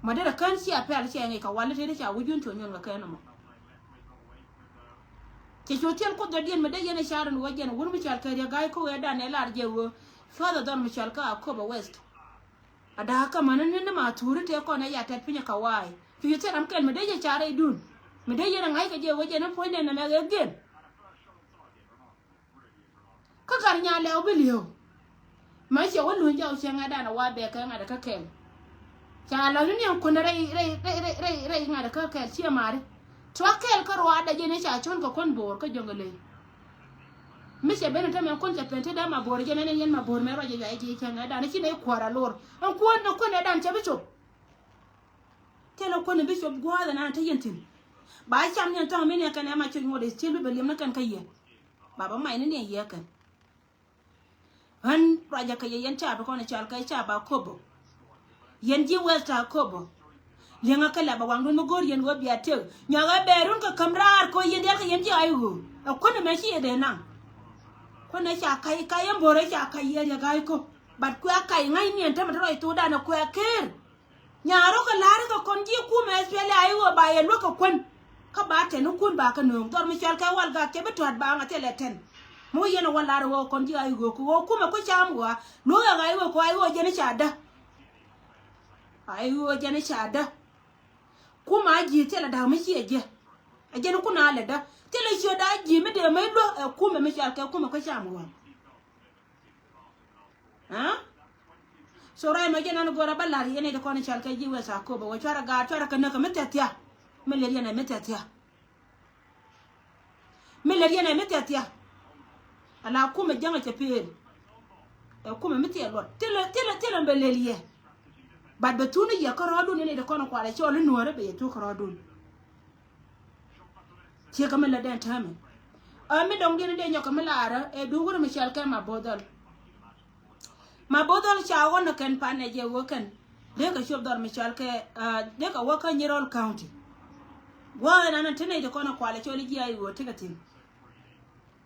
Ma derɛ kään cia pɛl cia ŋic kɛ wali tëë ti ca wi̱cun cu nyuɔ̱n kɛ kɛn nɔmɔ. Cɛ cu thiɛl kuoth dɔ̱diɛn mi dee yɛn ɛ car in ɣöö jɛn wur mi cal kɛ riɛk ga̱a̱c ko̱k ɛ dan ɛ lar jɛ ɣöö cuath ɛ dhɔr mi cal kä Akobo West. A da̱a̱ kä mäni ni ni ma thuuri tëë kɔn ɛ ya tɛt piny ɛ kawaai. Cu cu thiɛl ram kɛl mi dee jɛ car rɛydun mi dee yɛn ɛ ŋa̱c kɛ jɛ ɣöö jɛn ɛ puɔ̱nydɛ nɛmɛ ɣɛ gel. Kä gat nya lɛw bi li̱ew. Mɛ ciɛ wä luny jɔw ciɛ ŋa̱t dan a wa bɛɛkɛ ŋa̱t kä kɛl. Ca lɔ ni niɛŋ kun rɛy rɛy rɛy rɛy rɛy ŋa̱t kä kɛl ciɛ mari. Tuak kɛl kä ruaadɛ jɛn i̱ ca cuɔ̱n kɛ kuän bo̱o̱r kä jɔ̱ŋ kɛ ley. Mi cɛ ben i̱ tämɛ kun cɛ pɛn ti dee ma bo̱o̱r jɛn ɛn yɛn ma bo̱o̱r mɛ ruac jɛ yuay ji̱ ciɛ ŋa̱t dan i̱ ci nɛy kuäär a lor. Ɛn kuän ɛn kuän ɛ dan cɛ bi cop. Thilɛ kuän i̱ bi cop gua̱a̱th ɛn an te yɛn thi̱n. Ba cam ni ɛn tɔ̱ŋ mi ni ɛn kɛn ɛ ma cop ŋot i̱ thil bi bɛ liɛm ni kɛn kä yɛ. Ba bä mac ni ni ɛ yɛ kɛn. Ɣän ruacä kɛ yɛ yɛn caap kɔn i̱ cal kɛ caap Akobo. Yɛn ji̱ West Akobo. Liɛŋä kɛ lɛp a waŋdun mi go̱o̱r yɛn ɣöö bia tëk nyɔakɛ bɛɛrun kɛ käm raar kɔ yɛn diaal kɛ yɛn ji̱ ay ɣöö ɛ kuän ɛmɛ ci yɛ dee naŋ. Kuän ɛ ca kac kac ɛn bo̱o̱r ɛ ca kac yɛ riɛk ay kɔ. Bat kuɛ kac ŋa̱c niɛn tämɛ te rɔy thokdan ɛ kuɛ ker. Nyaarä kɛ la̱rä kɛ kɔn ji̱ kumɛ S P L A I ɣöö ba yɛ luäk kɛ kuän. Kä ba tɛn ni kun ba kɛ nööŋ dhɔr mi cɔal kɛ wal gak cɛ bi tua̱t ba ŋa thilɛ tɛn. Mi wä yɛn ɛ wä la̱rä ɣöö kɔn ji̱ ay ɣöö kɛ ɣöö kumɛ kui̱ cam ɣöö luäk ɛ ɣa̱c ɣöö kɛ ay ɣöö jɛn i̱ ca dä. Ay ɣöö jɛn i̱ ca dä. Kumɛ a ji̱ thilɛ da̱k mi ciɛ jɛ. Ɛ jɛn kun a lɛ dä thilɛ ciö da̱k ji̱ mi dee mi luäk ɛ kumɛ mi cɔal kɛ kumɛ kui̱ cam ɣöö. Aa? So rɛy mɛ jɛn ɛn go̱rɛ bä la̱r yɛn i̱ ti kɔn i̱ cal kɛ ji̱ West Akobo wä cuarɛ gaat cuarɛ kɛ näk kɛ mi thɛth thia. Mi lɛr yɛn ɛ mi thɛth thia. Mi lät yɛn ɛ mi thiathia. Ala kumɛ jäŋɛ cɛ peel. Ɛ kumɛ mi thiɛ luɔt thilɛ thilɛ thilɛ bɛ lel yɛ. But bɛ thuni yɛ kärɔɔdun yɛn i̱ ti kɔn kualɛ cɔl i̱ nuäärä bɛ yɛ thuk kärɔɔdun. Ciek kɛ mi lät dɛn täämɛ. Ɛ mi dɔŋ diɛn i̱ dee nyɔk kɛ mi laarä ɛ duuk wurɛ mi cɔal kɛ ma bo̱o̱th dhɔl. Ma bo̱o̱th dhɔl ca ɣɔn ɛ kɛn pan ɛ jɛ wä kɛn. Dee kɛ cop dhɔl mi cɔal kɛ dee kɛ wä kä Nyirol County. Wä ɛn an ti nɛy ti kɔn ɛ kualɛ cɔl i̱ ji̱ a i̱ wä tekɛ thi̱n.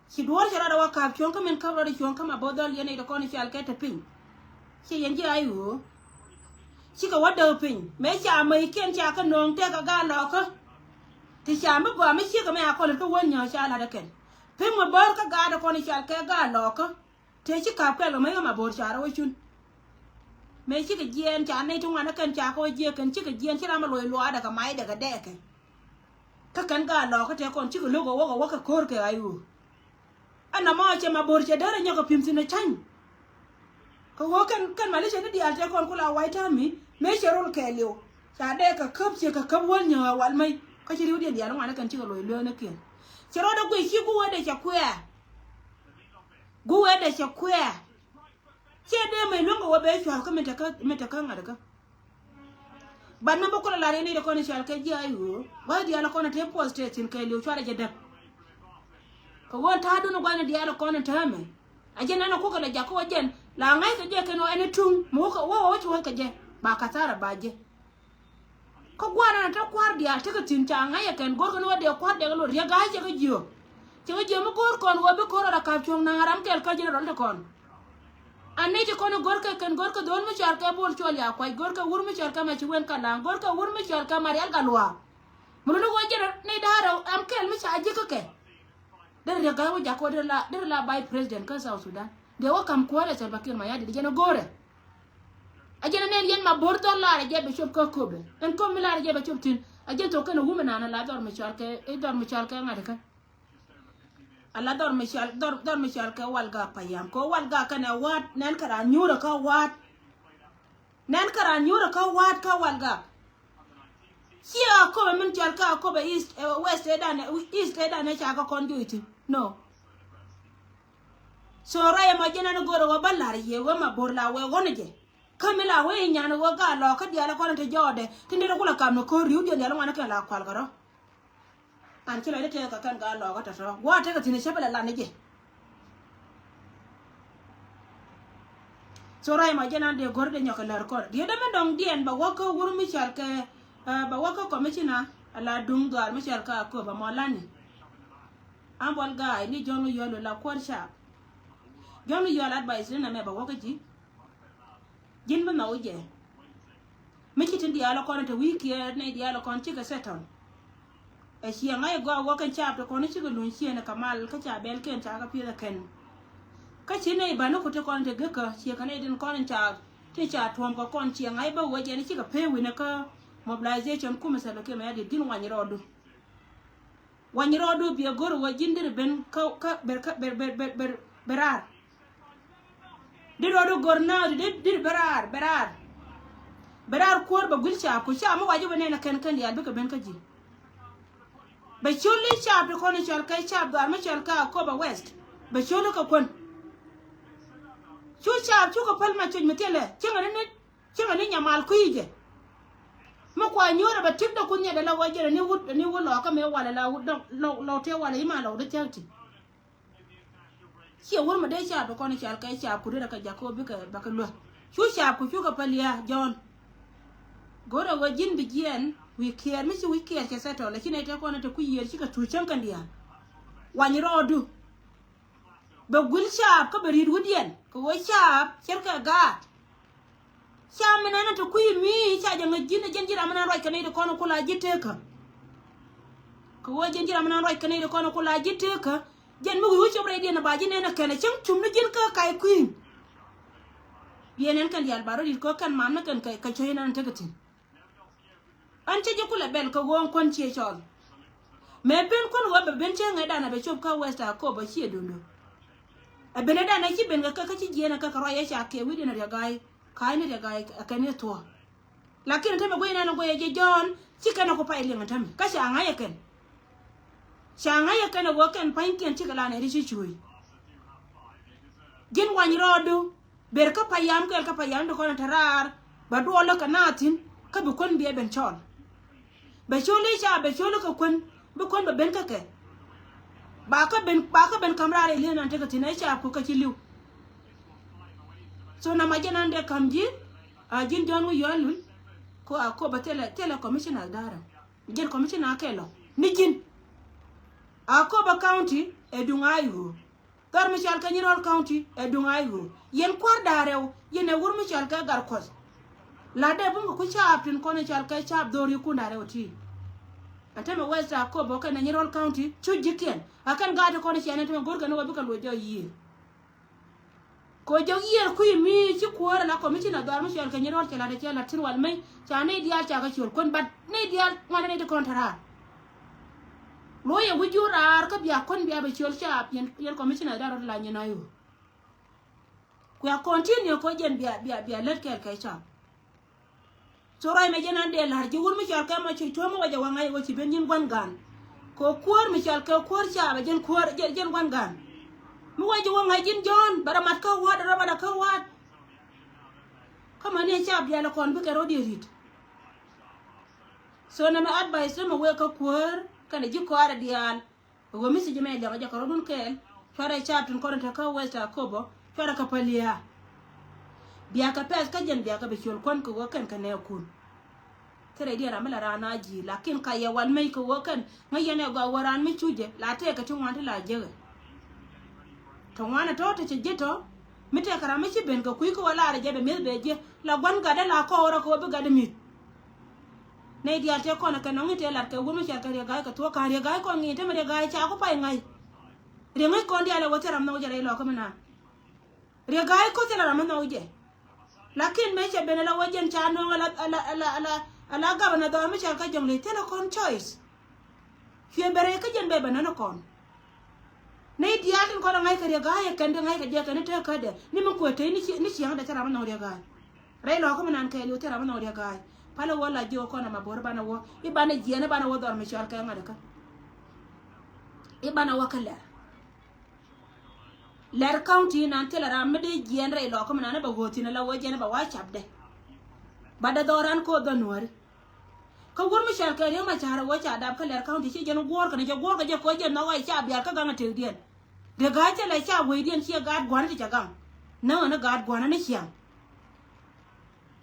Ci duɔ̱ɔ̱r cɛ rɔɔdɛ wä ka̱p cuɔ̱ŋ kä min käp rɔɔdɛ cuɔ̱ŋ kä ma bo̱o̱th dhɔl yɛn i̱ ti kɔn i̱ cɔal kɛ te piny. Ci yɛn ji̱ a i̱ wä. Cikɛ wä däk piny mëë ca mäc kiɛn ca kä nööŋ tëëk kɛ gaa lɔɔkä. Ti ca mi gɔaa mi ciek kɛ mɛ a kɔlät kä wän nyääk ca la̱t ɛ kɛn. Piny mi bäär kä gaat ɛ kɔn i̱ cɔal kɛ gaa lɔɔkä. Tëë ci ka̱p kɛl kɛ mäc kä ma bo̱o̱r ca rɔ wä cun. Mëë cikɛ jiɛɛn ca nɛy ti ŋuan ɛ kɛn ca kɛ wä jiɛɛk kɛn cikɛ jiɛɛn ci ram ɛ loc luaadɛ kɛ macdɛ kɛ dɛɛkɛ. Kä kɛn gaa lɔɔkä tëë kɔn cikɛ lo̱k ɛ wäk ɛ wäk kɛ ko̱r kɛ a i̱ wä. Ɛn nɔmɔ cɛ ma bo̱o̱r cɛ dee rɛ nyɔk kɛ pi̱m thi̱n ɛ ca̱ny. Kɛ ɣöö kɛn kɛn malisha ni diaal tëë kɔn ku la wa̱i̱ ta̱a̱ mi mëë cɛ rol kɛɛliw. Ca dee kɛ käp ciɛ kɛ käp wäl nyääk a wal mäc kä ci ri̱wdiɛn diaal ŋuan ɛ kɛn cikɛ loc lueeknikiɛn. Cɛ rɔɔdɛ guic ci guwädɛ cɛ kuɛɛr. Guwädɛ cɛ kuɛɛr. Ciɛ dee mäc luäŋ kɛ wä bee cua̱r kä min te kä min te kä ŋa̱t kä. Bat ni bä kulɛ lar yɛn i̱ dee kɔn i̱ cɔal kɛ ji̱ a i̱ ɣöö gua̱th diaal kɔn i̱ te puɔth tëë thi̱n kɛɛliw cuarɛ jɛ däk. Kɛ ɣöö ta̱a̱dun i̱ gua̱thni diaal kɔn i̱ täämɛ. A jɛn ɛn a kukɛ lɛ jakä wä jɛn la ŋa̱ckɛ jɛ kɛn ɣöö ɛn i̱ tuŋ mi wä kɛ wä wä ci wä kɛ jɛ ba kathara ba jɛ. Kä gua̱a̱r ɛn a te kua̱r diaal tekɛ thi̱n ca ŋa̱ckɛ kɛn go̱rkɛ ni wä dee kua̱r diaal kɛ lot riɛk ga̱a̱c cɛ kɛ jiök. Cɛ kɛ jiök mi go̱o̱r kɔn wä bi ko̱r rɔɔdɛ ka̱p cuɔ̱ŋ na̱a̱ŋ ram kɛl kä jɛn rɔl te kɔn. A nɛy ti kɔn i̱ go̱rkɛ kɛn go̱rkɛ dho̱o̱l mi cɔal kɛ Bol Cuɔl Yakuac go̱rkɛ wur mi cɔal kɛ Maci Wen Kalaŋ go̱rkɛ wur mi cɔal kɛ Marial Galuak. Mi luni wä jɛn nɛy da̱a̱r ɛm kɛl mi ca ji̱ kä kɛ. Derɛ riɛk ga̱a̱c wä jakä wä derɛ la derɛ la vice president kä South Sudan. Dee wä ka̱m kuäärɛ Salva Kiir Mayardit jɛn ɛ go̱o̱rɛ. A jɛn ɛ nɛn yɛn ma bo̱r dhɔl laarɛ jɛ bɛ cop kä Akobo. Ɛn Akobo mi laarɛ jɛ bɛ cop thi̱n a jɛn thok kɛn ɛ wumɛ naan ɛ la dhɔr mi cɔal kɛ i̱ dhɔr mi cɔal kɛ ŋa̱t kä. A la dhɔr mi cɔal dhɔr dhɔr mi cɔal kɛ Walgak Payam kɛ Walgak kɛn ɛ wa̱a̱t nɛn kɛ raan nyuurɛ kä wa̱a̱t. Nɛn kä raan nyuurɛ kä wa̱a̱t kä Walgak. Ciɛ Akobo min cɔal kä Akobo East, eh, West ëëdan, East ëëdan ëë ca kä kɔn joc thi̱n. No. So rɔy ɛmɔ jɛn ɛn go̱o̱rɛ wä bä la̱r yɛ wä ma bo̱r la wee ɣɔn jɛ. Kä mi la wee nyan wä gaa lɔɔkä diaal kɔn te jɔɔdɛ tin derɛ kulɛ kam ni ko̱r ri̱wdiɛn diaal ŋuan kɛn la kual kɛ rɔ. An ci lɔcdä tëëk kɛ kɛn gaa lɔɔkä tɔ̱tɔ̱ gua̱a̱ tekɛ thi̱n cäpɛ lɛ lan ni jɛ. So rɔy ma jɛn an dee go̱r dee nyɔk kɛ lär kɔn riet dämɛ dɔŋ diɛn bɛ wäk kä wur mi cɔal kɛ, eh, bɛ wäk kä commissioner ala duŋ dhɔaar mi cɔal kɛ Akobo mɔ lani. An buɔl ga̱a̱c ni Jɔ̱ɔ̱n Wä Yɔ̱ɔ̱l wä la kuäär caap. Jɔ̱ɔ̱n Wä Yɔ̱ɔ̱l advice ni nɛmɛ bɛ wäk kä ji̱. Ji̱n bi nhɔk jɛ. Mi ci tin diaal kɔn te wi̱i̱ kiɛɛr nɛy diaal kɔn cikɛ settle. Ɛ ciɛ ŋa̱c ɛ gɔaa wä kɛn caap te kɔn cikɛ luny ciëën ɛ kɛ mal kä ca bɛl kɛn ca kɛ piɛth ɛ kɛn. Kä ci nɛy bäni ku te kɔn te gekä ciɛ kɛ nɛy tin kɔn in ca ti ca tuɔ̱ɔ̱m kɛ kɔn ciɛ ŋa̱c bä wä jɛn cikɛ pee wi̱nɛ kä mobilization kumɛ Salva Kiir Mayardit ji̱n wany rɔɔdu. Wany rɔɔdu biɛ go̱r wä ji̱n diri ben kä kä ber kä ber ber ber ber ber raar. Di rɔɔdu go̱r naath di di ber raar ber raar. Ber raar kuäär bɛ guil caap ku caap mi wacä bɛ nɛn ɛ kɛn kɛn diaal bikɛ ben kä ji̱. Bɛ col i̱ caap ti kɔn i̱ cɔl kɛ caap dhɔaar mi cɔl kɛ Akobo West. Bɛ col i̱ kɛ kuän. Cu caap cukɛ päl ma cuc mi thilɛ cieŋɛ ni nit. Cieŋɛ ni nyamal kui̱ jɛ. Mi kua nyuurɛ bɛ tik dɔ kun nyɛ dɛ la wä jɛ dɛ ni wut dɛ ni wut lɔɔkä mëë walɛ la wut dɔŋ lɔw lɔw tëë walɛ i̱ ma lɔw dee thiäk ti. Ciɛ wur mi dee caap bi kɔn i̱ cal kɛ caap ku derɛ kɛ jak kɛ wä bikɛ bɛ kɛ luäk. Cu caap ku cukɛ päl ya Jɔ̱ɔ̱n. Go̱rɛ wä ji̱n bi jiɛɛn wi̱i̱ kiɛɛr mi ci wi̱i̱ kiɛɛr cɛ settle lakin ɛ tɛ kɔn ɛ te kui̱ yiëër cikɛ tuuc cäŋ kɛn diaal. Wany rɔɔdu. Bɛ guil caap kä bɛ ri̱t wi̱diɛn kɛ ɣöö caap ce̱tkɛ gaat. Caap mi nɛn te kui̱ mi ca jɛ ŋäc ji̱n ɛ jɛn ji̱ ram mi nɛn ruac kɛ nɛy ti kɔn ku la ji̱ tekä. Kɛ ɣöö jɛn ji̱ ram mi nɛn ruac kɛ nɛy ti kɔn ku la ji̱ tekä. Jɛn mi wi̱i̱ wi̱i̱ cop rɛydiɛn ɛ ba ji̱ nɛn ɛ kɛn ɛ cäŋ cum ni ji̱n kä kac kui̱ny. Biɛ nɛn kɛn diaal ba rɔ ri̱t kä kɛn man ni kɛn kɛ cuɔ̱c nɛn tekɛ thi̱n. Ɛn cä ji̱ kulɛ bɛl kɛ ɣöö ɛn kuän ciɛ cɔl. Mëë ben kuän ɣöö bɛ ben cä ŋäcdan a bɛ cop kä West Akobo ciɛ do̱ndo. Ɛ ben ɛ dan ɛ ci ben kɛ kä kä ci jiɛɛn ɛ kä kɛ ruac ɛ ca kɛ wi̱cdiɛn ɛ riɛk ga̱a̱c ka̱a̱cni riɛk ga̱a̱c ɛ kɛn i̱ thuɔ̱ɔ̱. Lakin ɛ tämɛ guic nɛn ɛ guic ɛ ji̱ Jɔ̱ɔ̱n ci kɛn ɛ ku pay liŋ ɛ tämɛ kä ca ŋa̱c ɛ kɛn. Ca ŋäc ɛ kɛn ɛ ɣöö kɛn pa̱nykiɛn cikɛ la nɛy ti ci cuuc. Ji̱n wany rɔɔdu. Ber kä payam kɛl kä payam ti kɔn ɛ te raar. Bɛ duɔlä kɛ naath thi̱n. Kä bi kuän biɛ ben cɔl. Bɛ col i̱ ca bɛ col i̱ kɛ kuän. Bi kuän bɛ ben kä kɛ. Ba kä ben ba kä ben ka̱m raar ɛ li̱en an tekɛ thi̱n ɛ ca ku kä ci li̱w. So na ma jɛn an dee ka̱m ji̱. A ji̱n John Wiyualul. Ko a ko bɛ thilɛ thilɛ commissioner dara. Jɛn commissioner kɛl ɔ ni ji̱n. A Akobo County ɛ duŋ a i̱ ɣöö. Dhɔr mi cɔal kɛ Nyirol County ɛ duŋ a i̱ ɣöö. Yɛn kuäär da̱a̱ rɛw yɛn ɛ wur mi cɔal kɛ Gatkuɔth. La dee bum kɛ ku caap tin kɔn i̱ cɔal kɛ caap dho̱r i̱ kun da̱a̱ rɛw ti. Ɛ tämɛ West Akobo kɛn ɛ Nyirol County cu ji̱kiɛn a kɛn gaat ti kɔn i̱ ciɛn ɛ tämɛ go̱rkɛ ni wä bikɛ luɔc jɔɔc yiëë. Kɛ jɔk yiëër kui̱ mi ci kuäär ala commissioner dhɔaar mi cɔl kɛ Nyirol cɛ lat cɛ lat tin wal mec ca nɛy diaal ca kɛ ciöl kuän, but nɛy diaal ŋuan nɛy ti kɔn te raar. Luɔyɛ wi̱c jur raar kä bia kuän bia bɛ ciöl ca yɛn, yɛn commissioner dhɔaar rot la nyin a i̱ ɣöö. Kuɛ continue kɛ jɛn bia, bia, bia lät kɛɛl kɛ ca. So ruac mɛ jɛn an dee la̱r ji̱ wur mi cɔal kɛ ma ci tuɔ̱m mi wä jɛ wä ŋa̱c wä ci ben nyin gua̱n gan. Kɛ kuäär mi cɔal kɛ kuäär caapɛ jɛn kuäär jɛn, jɛn gua̱n gan. Mi wä jɛ wä ŋa̱c ji̱n Jɔ̱ɔ̱n bɛ rɔ mat kä wa̱a̱t rɔ mat kä wa̱a̱t. Kä mäni caap diaal kɔn bikɛ rɔ̱diɛn ri̱t. So nɛmɛ advice nɛmɛ wëë kä kuäär kɛnɛ ji̱ kɔaarɛ diaal. Ɣöö mi thiec jɛ mɛ liɛŋ jɛ kɛ rɔ̱dun kɛɛl cuarɛ caap tin kɔn in te kä West Akobo cuarɛ kɛ päl yää. Biakä pɛth kä jɛn biakä bi ciöl kuän kɛ ɣöö kɛn kɛ nɛɛkun. Thilɛ diɛn ram mi la raan a ji̱ lakin ka yɛ wal mec kɛ ɣöö kɛn ŋäc yɛn ɛ gɔaa wä raan mi cu jɛ la tëëkɛ ti ŋuan ti la jekɛ. Ti ŋuan ɛ tɔ̱ ti cɛ ji̱ tɔ̱ mi tëëkɛ ram mi ci ben kɛ kui̱ kɛ ɣöö laarɛ jɛ bɛ mi̱eth bɛ ji̱ la gua̱n gatdä la kɔɔrä kɛ ɣöö bi gatdä mi̱th. Nɛy diaal tëë kɔn ɛ kɛ nɔŋ i̱ tëë lat kɛ wur mi cɔal kɛ Riek Gai kɛ thuɔ̱k ka̱n Riek Gai kɔn ŋi̱i̱c te mi Riek Gai ca ku pay ŋa̱c. Riek ŋäc kɔn diaal ɛ wä thil ram nhɔk jɛ rɛy lɔkä mi naan. Riek Gai ko̱ thil ram mi nhɔk jɛ. Lakin mëë cɛ ben ala wä jɛn ca nɔŋ ala, ala, ala, ala, ala gabana dhɔaar mi cɔal kɛ Jɔŋlei thilɛ kɔn choice. Cuɛ bɛ rɛy kä jɛn bɛ bɛ nɔn kɔn. Nɛy diaal tin kɔn ɛ ŋa̱c kɛ Riek Gai ɛ kɛn di ŋa̱c kɛ jɛ kɛn i̱ tëë kädɛ ni mi kuɛ tey ni ci, ni ciaŋdɛ thil ram mi nhɔk Riek Gai. Rɛy lɔkä mi nan kɛɛliw thil ram mi nhɔk Riek Gai. Palɛ wä la jiök kɔn ama bo̱r banɛ wä i̱ banɛ jiɛn i̱ banɛ wä dhɔr mi cɔal kɛ ŋa̱t kä. I̱ banɛ wä kä Lɛr. Lɛr county nan thilɛ ram mi dee jiɛn rɛy lɔkä mi nan i̱ bɛ ɣöö thi̱n ala wä jiɛn i̱ bɛ wa capdɛ. Ba dee dhɔr ran koth dhɔ nuääri. Kä wur mi cɔal kɛ Riek Macar ɛ wä ca dap kä Lɛr county ci jɛn guɔ̱ɔ̱r kɛn jɛ guɔ̱ɔ̱r kɛ jɛ koc jɛ nhɔk ɣɔc ca bial kä gaŋ a tëkdiɛn. Riek Gai thilɛ ca wecdiɛn ciɛ gaat gua̱n ti cɛ gaŋ. Näŋɛ ni gaat gua̱n ni ciaŋ.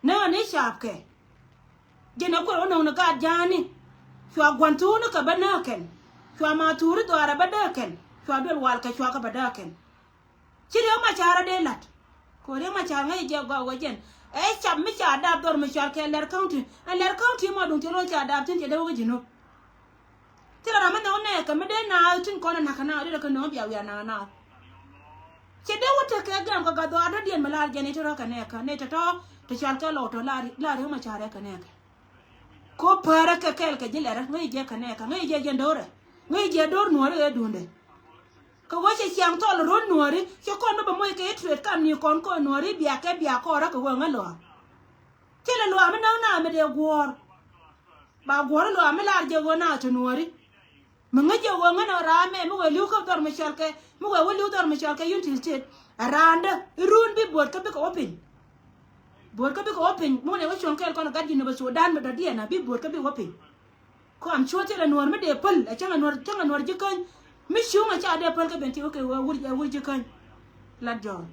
Näŋɛ ni caapkɛ. Jɛn ɛ kuɛl wä nöŋ ni gaat ja̱a̱ni. Cua gua̱n thuuni kɛ bä nääkɛn. Cua ma thuuri dhɔaarɛ bä dääkɛn. Cua duel walkɛ cua kɛ bä dääkɛn. Ci Riek Macar a dee la̱t. Kɛ Riek Macar ŋäc jɛ gɔaa wä jɛn. Ɛ cap mi ca dap dhɔr mi cɔal kɛ Lɛr county. Ɛn Lɛr county mɔ duŋ ci ro̱o̱ ca dap thi̱n cɛ dee wä kä Jinub. Thilɛ ram mi nhɔk nɛɛkɛ mi dee naath tin kɔn ɛ na̱k kɛ naath dee kɛ nööŋ bia wiaa naath naath. Cɛ dee wä tekɛ gɛm kɛ gat dhɔaar dɔ̱diɛn mi laar jɛn i̱ te rɔ̱ kɛ nɛɛkɛ nɛy te tɔ̱ te cɔal kɛ lɔw tɔ̱ laar Riek Macar ɛ kɛ nɛɛkɛ. Ko päärä kɛ kɛɛl kɛ ji̱ Lɛrä ŋäc jɛ kɛ nɛɛkɛ ŋäc jɛ jɛn do̱rɛ ŋäc jɛ do̱r nuɔ̱ɔ̱ri ɣä duundɛ. Kɛ ɣöö cɛ ciaŋ thɔl ro̱l nuɔ̱ɔ̱ri cɛ kɔn mi bɛ moc kɛ i̱ tuet kam ni kɔn kɔn nuɔ̱ɔ̱ri biakɛ biak kɔɔrä kɛ ɣöö ŋä luaak. Thilɛ luaak mi näk naath mi dee guɔ̱ɔ̱r. Ba guɔ̱ɔ̱r luaak mi lar jɛ ɣöö naath te nuɔ̱ɔ̱ri. Mi ŋäc jɛ ɣöö ŋän ɔ raam mɛ mi wëë li̱w kä dhɔr mi cɔal kɛ mi wëë wä li̱w dhɔr mi cɔal kɛ Unity State. Ɛ raandä i̱ ruun bi buɔ̱t kä bikɛ wä piny. Buɔ̱t kä bikɛ wä piny mi wä nɛ wä cuɔ̱ŋ kɛɛl kɔn ɛ gat Jinub Sudan mi dɔ̱diɛn a bi buɔ̱t kä bikɛ wä piny. Kɔam cuɔ thilɛ nuɔ̱ɔ̱r mi dee päl ɛ cäŋ ɛ nuɔ̱ɔ̱r cäŋ ɛ nuɔ̱ɔ̱r ji̱ käny. Mi cuŋ ɛ ca dee päl kä ben ti wä kɛ wä wur ɛ wur ji̱ käny. Lat jɔɔr.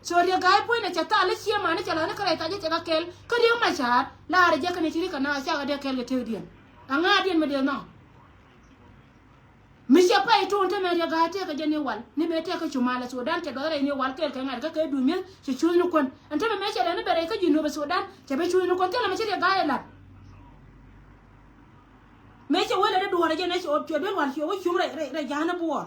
So Riek Gai puɔ̱nydɛ cɛ thal i̱ ciɛ mani cɛ la̱th ni kärɛc thal ji̱ cɛ kɛ kɛl kä Riek Macar laarɛ jɛ kɛn i̱ ci ri kɛ naath cakɛ dee kɛl kɛ tëëkdiɛn. Aŋa̱a̱diɛn mi dee nhɔk. Mi cɛ pay tuun te mɛ Riek Gai tëëkɛ jɛ ni wal ni mëë tëëkɛ cu malɛ Sudan cɛ duɔth rɛy ni wal kɛɛl kɛ ŋa̱t kä kɛ duut mi̱eth cɛ cuuth ni kuän. Ɛn te mɛ mëë cɛ lɛ ni bɛ rɛy kä Jinub Sudan cɛ bɛ cuuth ni kuän thilɛ mi ci Riek Gai ɛ la̱t. Mëë cɛ wee lɛ ni duɔ̱ɔ̱rɛ jɛ nɛ cɛ ɣöö cuɛ duel wal cuɛ wä cuŋ rɛy rɛy rɛy ja̱a̱n ni buɔɔr.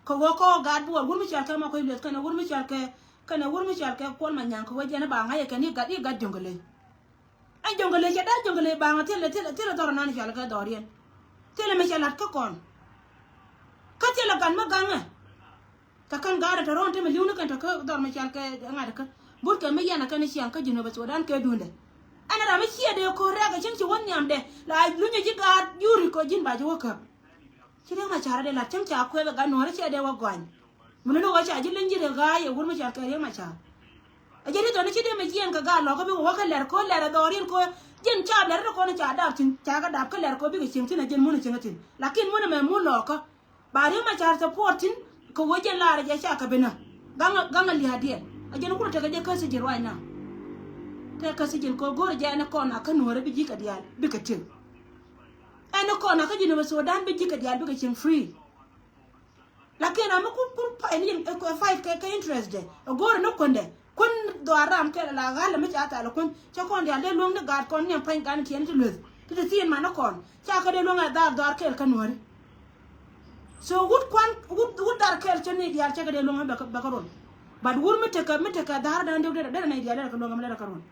Kɛ ɣöö kɔɔk gaat buɔɔr wur mi cɔal kɛ ma kuec lueth kɛnɛ wur mi cɔal kɛ kɛnɛ wur mi cɔal kɛ Kuɔl Manyang kɛ wee jɛn i̱ ba ŋa̱c ɛ kɛn i̱ gat i̱ gat Jɔŋgɛ Lec. Ɛn Jɔŋgɛ Lec cɛ da̱a̱ Jɔŋgɛ Lec baaŋ thilɛ thilɛ thilɛ dhɔr nan cɔal kɛ dhɔriɛn. Thilɛ mi cɛ la̱t kä kɔn. Kä thilɛ gat mi gaŋɛ. Kɛ kɛn gaat ɛ tɔ̱ rɔ̱ɔ̱n te mi li̱w ni kɛn tɔ̱ kä dhɔr mi cɔal kɛ ŋa̱t kä. But kɛ mi yɛn ɛ kɛn i̱ ciaŋ kä Jinub Sudan kɛ duundɛ. Ɛn ram mi ciɛ dee ko̱r rɛɛk ɛ cin ci wä nhiamdɛ la lunyɛ ji̱ gaat juri kɔ ji̱n ba ji̱ wä käp. Ci Riek Machar dee lat cäŋ ca kuɛth ɛ gat Nuɔ̱ɔ̱ri cɛ dee wä gɔany. Mi luni wä ca ji̱ leny ji̱ dee ga̱a̱c ɛ wur mi ca kɛ Riek Machar. Ɛ jɛ ti tɔni ci dee mi jiɛɛn kɛ gat lɔkä bikɛ wä kɛ lɛr kɛ wä lɛr ɛ dhɔɔr in kɛ wä jiɛn ca lɛr in kɔn ca dap thi̱n ca kɛ dap kɛ lɛr kɛ wä bikɛ cieŋ thi̱n ɛ jiɛn mun ɛ cieŋ thi̱n. Lakin mun ɛmɛ mun lɔkä. Ba Riek Machar support thi̱n kɛ wä jiɛn laarɛ jɛ ca kɛ binä. Gaŋ gaŋ a lia̱a̱diɛn a jiɛn kulɛ tekɛ jɛ kä sijin right now. Tekɛ kä sijin kɛ wä go̱o̱rɛ jɛ ɛn kɔn a kä Nuɔ̱ɔ̱ri bi ji̱ kɛ diaal bikɛ tieŋ. Ɛn kɔn a kä Jinub Sudan bi ji̱ kɛ diaal bikɛ cieŋ free. Lakin ram mi kun kun pa ɛn yim ɛ fight kɛ kɛ interest dɛ ɛ go̱o̱rɛ ni kuändɛ kuän dhɔaar ram kɛl la ɣa̱l mi ca thal kuän cɛ kɔn diaal dee luäŋ ni gaat kɔn ni ɛn pa̱ny gan tiɛn ti lueth ti ti thiin man ni kɔn ca kɛ dee luäŋ a dhar dhɔaar kɛl kä Nuɔ̱ɔ̱ri. So wut kuan wut wut dhar kɛl cɛ ni diaal cɛ kɛ dee luäŋ bɛ kä bɛ kä run. But wur mi tekɛ mi tekɛ dhar dan dee dee dee ni diaal dee kɛ luäŋ mi dee kɛ run.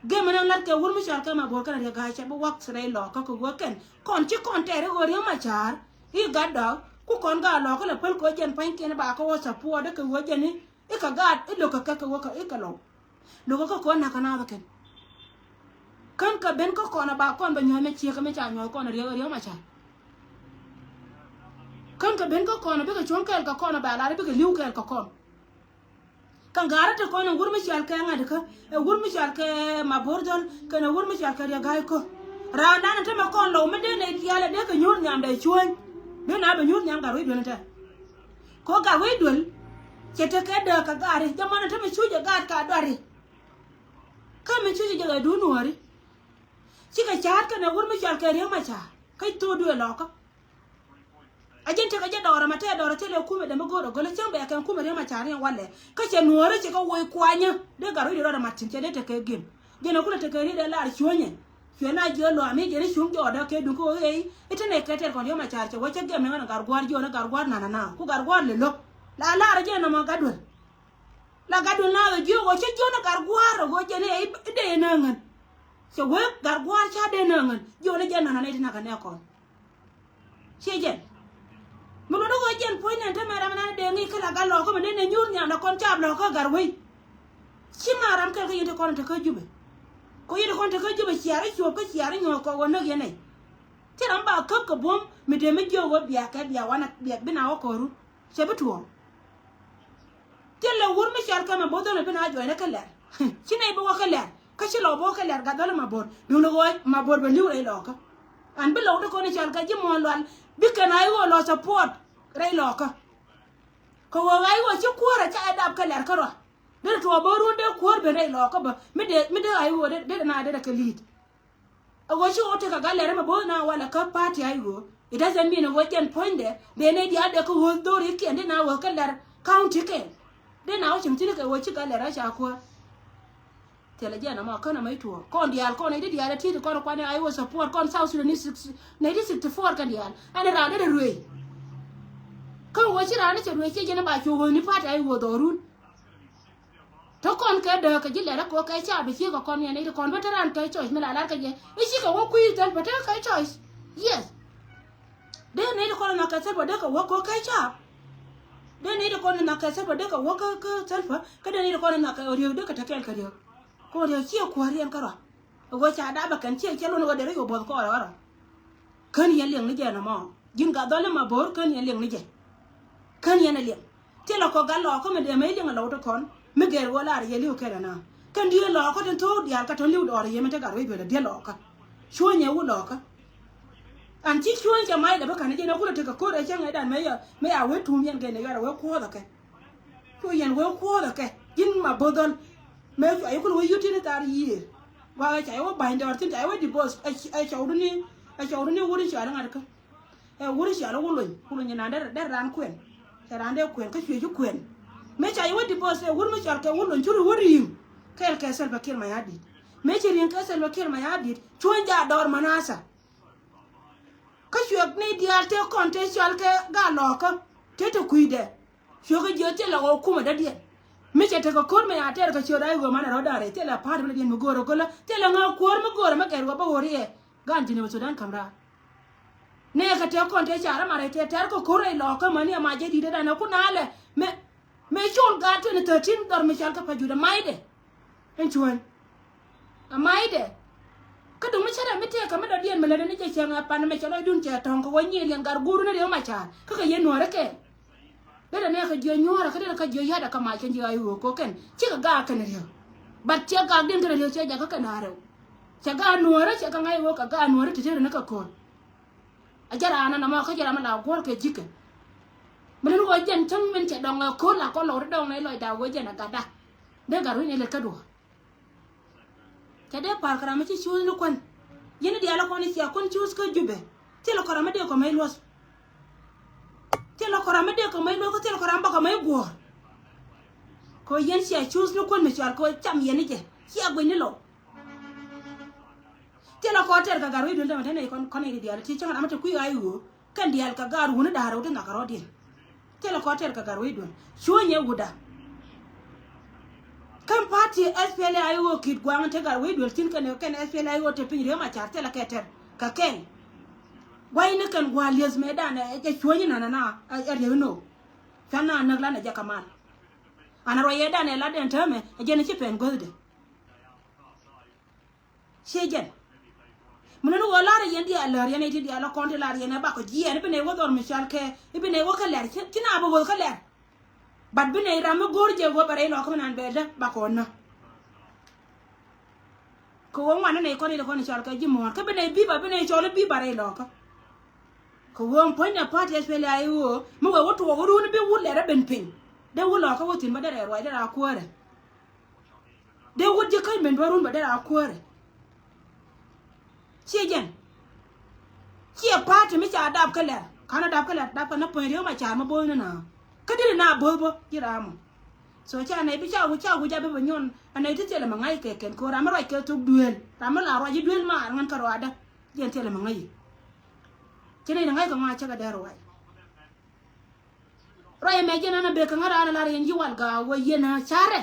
Gem ni lat kɛ wur mi cɔal kɛ Mabor kɛn a Riek Gai cɛ bi wak rɛy lɔkä kɛ ɣöö kɛn kɔn ci kɔn tɛɛr i̱ ɣöö Riek Machar i̱ gat dɔk ku kɔn gat lɔkä lɛ päl kɛ ɣöö jɛn pa̱nykiɛn ba kä wä support kɛ ɣöö jɛn i̱ kɛ gat i̱ lo̱k kɛ kɛ kɛ ɣöö kɛ i̱ kɛ lɔw. Lo̱k kɛ kɛ ɣöö nak kɛ naath kɛn. Kän kɛ ben kä kɔn a ba kɔn bɛ nyuɔ̱th mɛ ciek kɛ mi ca nyuɔ̱th kɔn a Riek Riek Machar. Kän kɛ ben kä kɔn a bikɛ cuɔ̱ŋ kɛɛl kɛ kɔn a ba lar bikɛ li̱w kɛɛl kɛ kɔn. Kä ga̱rä ti kɔn ɛ wur mi cɔal kɛ ŋa̱t kä ɛ wur mi cɔal kɛ Mabor Dhɔl kɛn ɛ wur mi cɔal kɛ Riek Gai kä. Raandan ɛ tämɛ kɔn lɔw mi dee nɛy diaal ɛ dee kɛ nyuur nhiam dee cuäny. Dee na bɛ nyuur nhiam gat wec duel ni tɛ. Kɛ ɣöö gat wec duel cɛ tekɛ dääk kɛ gaari jɛ mɔn ɛ tämɛ cuc ɛ gaat ka duari. Kä mi cuc ɛ jɛ ɣɛɛ duun Nuɔ̱ɔ̱ri. Cikɛ ca̱a̱t kɛn ɛ wur mi cɔal kɛ Riek Machar kä thok duëë lɔkä. A ji̱n tekɛ jɛ dɔɔrɛ ma tɛɛ dɔɔrɛ thilɛ kumɛ dee mi go̱o̱r a gölä cäŋ bɛ kɛn kumɛ Riek Machar ni walɛ. Kä cɛ Nuɔ̱ɔ̱ri cɛ kɛ woc kuanyä dee gat wi̱cdɛ rɔɔdɛ mat thi̱n cɛ dee tekɛ gem. Jɛn a kulɛ tekɛ riet dee lar cuɔ̱nyɛ. Cuɛ na jiö luaam i̱ jɛn i̱ cuŋ jɔɔdä kɛ duŋ kä ɣöö ɣɛɛ i̱ i̱ te nɛy kɛ tɛɛr kɔn Riek Machar cɛ wä cä gem ni ɣän a gat gua̱a̱r jiö ni gat gua̱a̱r nana na ku gat gua̱a̱r lɛ lo̱k. La lar a jɛn nɔmɔ gat duel. La gat duel na ɣöö jiö wä cä jiö ni gat gua̱a̱r a ɣöö jɛn i̱ dee nä ŋän. Cɛ wee gat gua̱a̱r ca dee nä ŋän jiö ni jɛn nana nɛy ti na kɛ nɛ kɔn. Ciɛ jɛn. Mi luɔt ɣöö jɛn puɔ̱ny nɛn te mɛ ram nan dee ŋi̱i̱c kä la gat lɔɔkä mi dee nɛ nyuur nhiam na kɔn caap lɔɔkä gat wei. Ci ma ram kɛl kä yɛn te kɔn te kä Jubɛ. Kɔ yɛn te kɔn te kä Jubɛ ciaar i̱ cuɔp kä ciaar i̱ nyuɔ̱ɔ̱k kɔ ɣöö näk yɛn nɛy. Thil ram ba käp kɛ buɔ̱m mi dee mi jiök ɣöö bia kɛ bia wanɛ bia bi na wä kɔɔru. Cɛ bi tuɔɔk. Thilɛ wur mi cɔal kɛ Mabor Dhɔl mi bi na juɔcnɛ kä lɛr. Ci nɛy bi wä kä lɛr kä ci lɔ bi wä kä lɛr gat dhɔl Mabor duundɛ ɣöö Mabor bɛ li̱w rɛy lɔɔkä. An bi lɔw ti kɔn i̱ cɔal kɛ ji̱ muɔ̱ɔ̱n lual bi kɛn a i̱ ɣöö lɔ support rɛy lɔɔkä. Kɛ ɣöö a i̱ ɣöö ci kuäärä ca ɛ dap kä lɛr kärɔa. Dee tuɔɔk bä run dee kuäär ben rɛy lɔɔkä bä mi dee mi dee a i̱ ɣöö dee dee na dee dee kɛ li̱i̱t. A ɣöö ci ɣöö tekɛ gat lɛr ɛmɛ bo̱o̱th na walɛ kä party a i̱ ɣöö. It doesn't mean a ɣöö jɛn puɔ̱nydɛ dee nɛy diaal dee kä ɣöö dho̱rikiɛn dee na ɣöö kä lɛr county kɛn. Dee na wä cieŋ thi̱n kɛ ɣöö ci gat lɛr a ca kuäär. Thilɛ jɛn ɛmɔ känɛ mec tuɔɔk kɔn diaal kɔn nɛy ti diaal ɛ ti̱i̱t kɔn kuan a i̱ ɣöö support kɔn South Sudanese nineteen sixty-four kɛn diaal. Ɛn raan dee dee ruëëc. Kä ɣöö ci raan ni cɛ ruëëc ciɛ jɛn ɛ ba cu ɣöö ni party a i̱ ɣöö dhɔrun. Te kɔn kɛ dääk kɛ ji̱ lɛt ɛ kɛ ɣöö kɛ caap i̱ cikɛ kɔn yɛn i̱ ti kɔn bä te raan kɛ choice mi la lar kɛ jɛ i̱ cikɛ wä kui̱ thɛl bä te kɛ choice. Yes. Dee nɛy ti kɔn in nhɔk kɛ thɛl bä dee kɛ wä kɛ ɣöö kɛ caap. Dee nɛy ti kɔn in nhɔk kɛ thɛl bä dee kɛ wä kä kä thɛl bä kä dee nɛy ti kɔn in nhɔk kɛ riek dee kɛ te kɛɛl kɛ riek. Kɛ ɣöö riek ciɛ kuäär yɛn kärɔa. Ɛ ɣöö ca dap ɛ kɛn ciɛ cɛ lon ɣöö dee rɔ yo̱o̱ buɔth kɔɔrɛ ɣärɔa. Kän yɛn liɛŋ ni jɛ nɔmɔ ji̱n gat dhɔl ni Mabor kän yɛn liɛŋ ni jɛ. Kän yɛn ɛ liɛŋ. Thilɛ kɔ gat lɔɔkä mi dee mi liɛŋ ɛ lɔw ti kɔn mi gɛr ɣöö lar yɛ li̱w kɛl ɛna. Kän diee lɔɔkä tin tho̱o̱k diaal kä tɔ̱ li̱w dɔɔr yɛ mi te gat wec duel ɛ diee lɔɔkä. Cuɔ̱ny ɛ wut lɔɔkä. An ci cuɔ̱ny cɛ mac dɛ bä ka̱n jɛn ɛ kulɛ tekɛ ko̱r ɛ cäŋ ɛ dan mëë yɛ mëë a wee tuum yɛn kɛn ɛ yɔt ɛ wee kuɔ̱ɔ̱th ɛ kɛ. Cu yɛn wee kuɔ̱ɔ̱th ɛ kɛ ji̱n Mabor Dhɔl. Mëë cua yɛ kulɛ wee yut tin ɛ thar yiëër. Gua̱a̱k ɛ ca yɛ wee ba̱ny dɔɔr thi̱n ca yɛ wee divorce ɛ cɔwduni ɛ cɔwduni wut in cɔal ɛ ŋa̱t kä. Ɛ wur cɔal wä lony wä lony nan dee dee raan kuɛn. Cɛ raan dee kuɛn kä cuɛ ci kuɛn. Mëë ca yɛ wä divorce ɛ wur mi cɔal kɛ wä lony curi wä ri̱i̱ŋ. Kɛɛl kɛ Salva Kiir Mayardit mëë ci ri̱i̱ŋ kɛ Salva Kiir Mayardit cuɔ̱ny jaa dɔɔr manasa. Kä cuɛ ni diaal tëë kɔn tëë cɔal kɛ gaa lɔɔkä tëë te kui̱dɛ. Cuɛ kɛ jiök thilɛ ɣɔw kumɛ dädiɛn. Mi cɛ tekɛ ko̱r mi a tɛɛr kɛ ciöt a i̱ ɣöö manɛ rɔ̱ da̱rɛ thilɛ pa̱a̱t mi dädiɛn mi go̱o̱r ɛ go̱lä thilɛ ŋä kuäär mi go̱o̱r ɛ mi kɛɛr ɣöö bä ɣöö riɛɛ. Gan Jinub Sudan ka̱m raar. Nɛɛkɛ tëë kɔn tëë ca rɔ mat rɛy tëë tɛ̈r kɛ ko̱r rɛy lɔɔkä mäni ama jɛ di̱t ɛ danɛ kun alɛ. Mëë mëë col gaat twenty thirteen dhɔr mi cɔal kɛ Pajut ɛ maydɛ. Ɛn cuäny. Ɛ maydɛ. Kä duŋ mi cärɛ mi tëëkä mi dɔ̱diɛn mi lätdɛ ni jɛ cäŋ ɛ pan mɛ cɛ lɔcdun cɛ tɔ̱ŋ kɛ wä nyiëëliɛn gat guurun ni riɛw ma ca̱a̱r kä kɛ yɛn nuäärä kɛɛl. Derɛ nɛɛkɛ jiɔ nyuɔ̱ɔ̱rä kä derɛ kä jiɔ ya̱dä kä mac kɛn jiɔ ay ɣöö ko̱ kɛn cikɛ gaak kɛn riɛw. But cɛ gaakdiɛn kɛn riɛw cɛ jakä kɛn a rɛw. Cɛ gaak nuäärä cɛ kɛ ŋa̱c ɣöö kɛ gaak nuäärä ti tëërä ni kɛ ko̱r. A jɛ raan ɛn ɛmɔ kä jɛ ram mi la guɔ̱r kɛ ji̱kɛ. Mi lin ɣöö jɛn cäŋ min cɛ dɔŋ ɛ ko̱r la kɔn lɔwri dɔŋ ni lɔcda ɣöö jɛn ɛ gatda. Dee gat ruec ni lät kä duɔ̱ɔ̱r. Cɛ dee pa̱a̱r kɛ ram mi ci cuuth ni kuän. Yɛn i̱ diaal ɛ kɔn i̱ cia kuän cuuth kä Jubɛ. Thilɛ kɔ ram mi dee kɔ mec luɔth. Thilɛ kɔ ram mi dee kɔ mec luɔth kä thilɛ kɔ ram bä kɔ mec guɔ̱ɔ̱r. Kɛ yɛn cia cuuth ni kuän mi cual kɛ cam yɛn i̱ jɛ cia guic ni lɔw. Thilɛ kɔ tɛr kɛ gat ruec duel tämɛ te nɛy kɔn kɔn i̱ diaal ti cäŋ ram mi te kui̱ ɣa̱c ɣöö. Kɛn diaal kɛ gaat wuni da̱a̱r rɛw ti nhɔakä rɔ̱diɛn. Thilɛ kɔ tɛr kɛ gat wec duel cuɔ̱nyɛ wutda. Kɛn party S P L A I O ki̱t gua̱a̱ŋ te gat wec duel thi̱n kɛn kɛn S P L A I O te piny Riek Machar thilɛ kɛ tɛr kɛ kɛn. Gua̱cni kɛn gua̱a̱ lieth mëëdan ɛ cuɔ̱ny inɔnɔna ɛ riek inɔ. Cuan na näk lan ɛ jɛ kɛ mal. An a ruac yɛ dan ɛ lat ɛn täämɛ ɛ jɛn ɛ ci pɛn guäthdɛ. Ciɛ jɛn. Mi nɔni ɣöö lar yɛn diaal lär yɛn iti diaal lɔ kɔn ti lar yɛn ɛ bakɔ jiɛɛn bi nɛy wä dhɔr mi cɔal kɛ i̱ bi nɛy wä kä lɛr ci na bi wä kä lɛr. But bi nɛy ram mi go̱o̱r jɛ wä bɛ rɛy lɔkä mi nan bɛ dä bakɔ nä. Kɛ wä ŋuan ni nɛy kɔn iti kɔn cɔal kɛ ji̱ muɔ̱ɔ̱r kä bi nɛy bi̱ba bi nɛy cɔl i̱ bi̱ba rɛy lɔkä. Kɛ wä puɔ̱ny nɛ party S P L A I O mi wee wä tuɔɔk run bi wut lɛr ɛ ben piny. Dee wut lɔkä wä thi̱n bä dee rɛy ruac dee raa kuäärɛ. Dee wut ji̱ käc ben duɔ̱ɔ̱r run bä dee raa kuäärɛ. Ciɛ jɛn. Ciɛ party mi ca dap kä lɛr. Ka̱n a dap kä lɛr dap kä na puɔ̱ny Riek Machar mi bo̱o̱th ni na. Kä diri na bo̱o̱th bä ji̱ ram mɔ. So ca nɛy bi ca wi̱c ca wi̱c a bi bä nyuɔn a nɛy ti thilɛ mi ŋa̱c kɛ kɛn ko̱ ram mi ruac kɛ thok duel. Ram mi la ruac ji̱ duel maar ŋän kä ruacdä. Jɛn thilɛ mi ŋa̱c i̱. Ci nɛy ni ŋa̱c kɛ ŋɔaa cä kɛ dee ruac. Ruac ɛmɛ jɛn ɛn a bek kɛ ŋa̱t raan a lar yɛn ji̱ wal gaak wä yɛn a carɛ.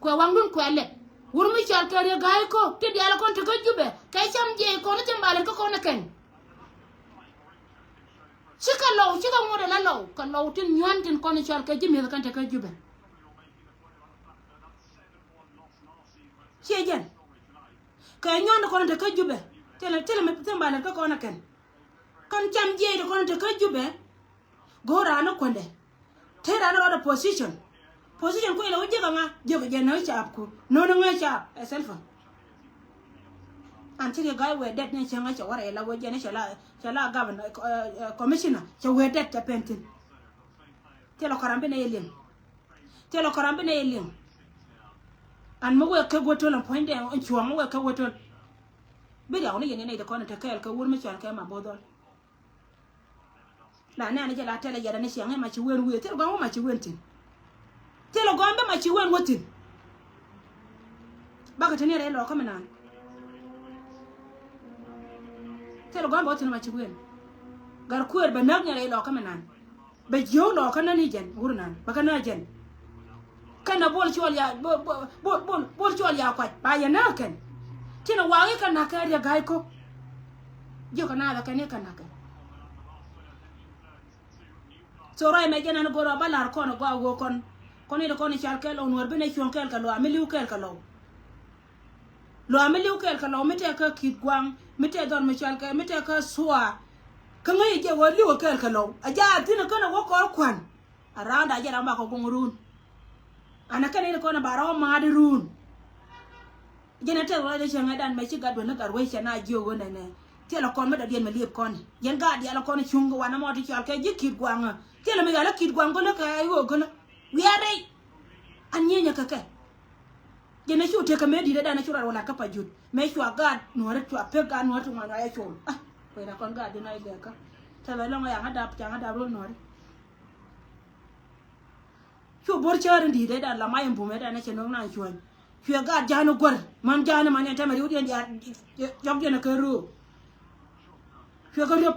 Kuɛ waŋdun kuɛ lɛp. Wur mi cɔal kɛ Riek Gai Kok ti diaal kɔn tekä Jubɛ kɛ cam jiɛc kɔn i̱ tin ba lɛt kä kɔn ikɛn. Cikɛ lɔw cikɛ ŋot ala lɔw kɛ lɔw tin nyuan tin kɔn i̱ cɔal kɛ ji̱ mi̱eth kɛn tekä Jubɛ. Ciɛ jɛn kɛ nyuan ti kɔn i̱ tekä Jubɛ. Thilɛ thilɛ mi tin ba lɛt kä kɔn ikɛn. Kɛn cam jiɛc ti kɔn i̱ tekä Jubɛ. Go̱o̱r raan ni kuändɛ. Te raan ni rɔɔdɛ position. Position kuilɛ wä jiäk aŋa jiäk jɛ näk caapku no̱n ŋäc caap ɛ Salva. An ci Riek Gai wee dɛt ni cäŋ ɛ cɛ wä rɛy la wee jɛ ni cɛ la cɛ la governor, eh, eh, commissioner cɛ wee dɛt cɛ pɛn thi̱n. Thilɛ kɔram bi nɛ yɛ liŋ. Thilɛ kɔram bi nɛ yɛ liŋ. An mi wee kek wä töl ɛn puɔ̱nydɛ ɛn cuɔ̱ɔ̱ŋ mi wee kek wä töl. Bi riaw ni yɛn yɛn nɛy ti kɔn in te kɛɛl kɛ wur mi cɔal kɛ ma bo̱o̱th dhɔl. La nɛɛni jɛ la tɛlɛ yɛt ani ciaŋ i̱ ma ci wen wi̱i̱ thil gɔm wä ma ci wen thi̱n. Thil gɔm bi ma ci wen wä thi̱n. Bakɛ te ni rɛy lɔɔkä mi naan. Thil gɔm bɛ wä thi̱n ma ci wen. Gat kuëër bɛ näk ni rɛy lɔɔkä mi naan. Bɛ jiök lɔɔkä näk ni jɛn wur naan bɛ kɛ näk jɛn. Kɛn a bol cuɔl ya bol bol bol bol cuɔl ya kuac ba yɛ näk kɛn. Tin a waŋ i̱ kɛ na̱k kɛ Riek Gai Kok. Jiök kɛ naath ɛ kɛn i̱ kɛ na̱k kɛ. So ruac mɛ jɛn ɛn go̱r ɔ bä la̱r kɔn ɛ gɔaa ɣöö kɔn kɔn i̱ ti kɔn i̱ cal kɛɛl ɔ nuɔ̱ɔ̱r bi nɛ cuɔ̱ŋ kɛɛl kɛ lɔaa mi li̱w kɛɛl kɛ lɔw. Lɔaa mi li̱w kɛɛl kɛ lɔw mi tɛk kä Ki̱th Gua̱a̱ŋ mi tɛk dhɔr mi cal kɛ mi tɛk kä Thua. Kä ŋäc i̱ jɛ ɣöö li̱w kɛɛl kɛ lɔw a jaat thi̱n ɛ känɛ wä kɔr kua̱n. A raanda jɛ ram bakɔ guɔ̱ŋ run. An a kɛn i̱ ti kɔn ɛ ba rɔm ma̱a̱t i̱ run. Jɛn a tɛth ruac dee cieŋ ɛ dan mɛ ci gat duel ni gat ruec cɛ na jiök ɣöö nɛnɛ. Thilɛ kɔn mi dɔ̱diɛn mi liep kɔn. Jɛn gaat diaal kɔn cuŋ kɛ wanɛ mɔ ti cɔal kɛ ji̱ Ki̱th Gua̱a̱ŋ ɛ. Thilɛ mi yal a Ki̱th Gua̱a̱ŋ gölä kɛ i̱ ɣöö gölä. Wiaa rɛy. An nyieenyɛ kɛ kɛ. Jɛn a cu tëk kɛ mëë di̱t ɛ dan a cu ruac wä lat kä pa jut. Mëë cua gaat nuɔ̱ɔ̱ri cua pek gaat nuɔ̱ɔ̱ri ti ŋuan ruac a col. Ah, kuɛ na kɔn gaat di̱t na i̱ lɛɛkä. Thilɛ lɔŋ ɛ yaŋ a dap caŋ a dap rol nuɔ̱ɔ̱ri. Cu bo̱r cäär in di̱i̱t ëëdan la mac in bum ëëdan ɛ cɛ no̱o̱ŋ naaŋ cuäny. Cuɛ gaat ja̱a̱n in guäär man ja̱a̱n in man yɛn tɛmɛ riwdiɛn diaal jɔkdiɛn ɛ kä röök. Cuɛ kä riöp.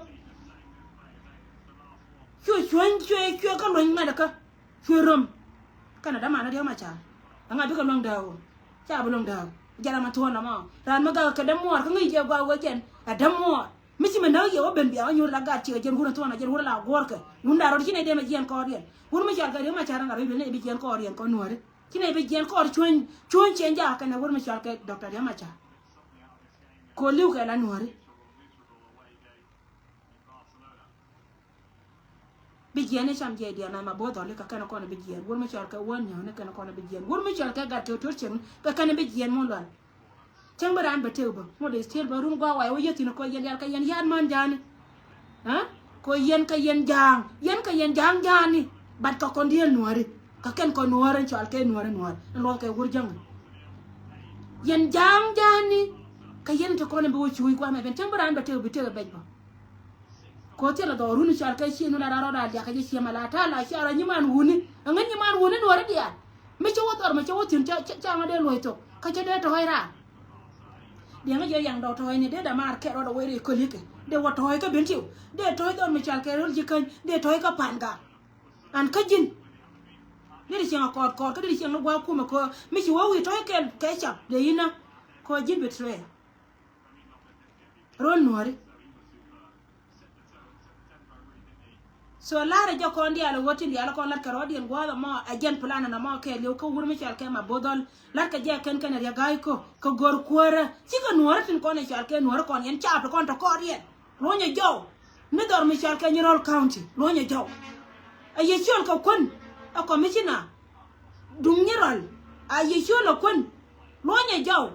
Cuɛ cuäny cuɛ cuɛ kä luɔ̱ny ŋa̱t ɛ kä cuɛ röm. Kɛnɛ däman in riäk ma ca̱a̱r. Ɛŋa bikɛ luäŋ dääk ɣöö ca bi luäŋ dääk. Jɛn ram a thuɔ̱ɔ̱n lamɔ ran mi gak kɛ dämuɔɔr kä ŋäc jɛ gua̱a̱k wee jɛn ɛ dämuɔɔr. Mi ci mi näk yɛ wä ben bia wä nyuur la gat ciɛ jɛn wur in thuɔn a jɛn wur la guɔrkɛ. Wun da rɔt ci nɛy dee mɛ jiɛn kɔɔriɛn. Wur mi cɔal kɛ Riek Machar in la rɔy duel nɛy bi jiɛn kɔɔriɛn kɔn nuɔri. Ci nɛy bi jiɛn kɔɔr cuɔ̱ny cuɔ̱ny ciɛn jaak kɛnɛ wur mi cɔal kɛ Doctor Riek Machar. Kɛ ɣöö li̱w kɛ la nuääri. Bi jiɛn ni cam jiɛc diɛn na ma bo̱o̱th dhɔli kɛ kɛn kɔn bi jiɛn. Wur mi cɔal kɛ wä nyääni kɛn kɔn bi jiɛn. Wur mi cɔal kɛ gat kɛ to̱r cieŋni kɛ kɛn bi jiɛn mun lual. Cäŋ bi raan bɛ tëk bä mɔ dee still bä run gua̱a̱ wa̱i̱ wä yäthi ni kɔ yɛn diaal kɛ yɛn ya̱a̱t man ja̱a̱ni. Ɛ? Kɔ yɛn kɛ yɛn ja̱a̱ŋ, yɛn kɛ yɛn ja̱a̱ŋ ja̱a̱ni. But kɛ kɔn diɛɛl nuääri kɛ kɛn kɔ nuäär ɛn cɔal kɛ nuäär nuäär ɛn luɔth kɛ wur jäŋ. Yɛn ja̱a̱ŋ ja̱a̱ni kɛ yɛn ti kɔn bi wä cuuc gua̱a̱ mɛ ben cäŋ bi raan bɛ tëk bi tëk bɛc bä. Kɛ ɣöö thilɛ dhɔrun cɔal kɛ ciëŋ ni la raan rɔɔd a liak kɛ jɛ ciɛ mɛ la ta̱a̱ la ciɛ rɔ nyiman wuni. Ɛŋän nyiman wuni nuɔri diaal. Mi cä wä dhɔr mi cä wä thi̱n ca ŋä dee luɔ̱c thok kä cä dee tɔ̱ɔ̱c raar. Diɛŋä jɛ yaŋ dɔw tɔ̱ɔ̱c ni dee damaar kɛ rɔɔd a wee rɛy köli̱kɛ dee wä tɔ̱ɔ̱c kä ben tiw. Dee tɔ̱ɔ̱c dhɔr mi cɔal kɛ röl ji̱ käny dee tɔ̱ɔ̱c kä pa̱n gak. An kä ji̱n. Dee di cieŋ a kɔɔt kɔɔt kä dee di cieŋ ni gua̱a̱k kumɛ kɛ ɣöö mi ci wä wi̱i̱ tɔ̱ɔ̱c kɛl kɛ cap dee yinä. Kɛ ɣöö ji̱n bi train. Röl nuääri. So la̱rä jɛ kɔn diaal ɣöö tin diaal kɔn la̱t kɛ rɔɔdiɛn gua̱a̱th ɛmɔ ɛ jɛn plan ɛn ɛmɔ kɛɛl yio̱w kä wur mi cɔal kɛ ma bo̱o̱th dhɔl. La̱t kɛ jɛ kɛn kɛn ɛ riɛk ga̱a̱c ko̱ kɛ go̱r kuäärä cikɛ nuäärä tin kɔn ɛ cɔal kɛ nuäärä kɔn yɛn caap ti kɔn tɔ kɔɔriɛn. Luɔ̱nyɛ jɔw ni dhɔr mi cɔal kɛ Nyirol County luɔ̱nyɛ jɔw. A yɛ ciöl kɛ kuän ɛ commissioner duŋ Nyirol. A yɛ ciöl ɛ kuän luɔ̱nyɛ jɔw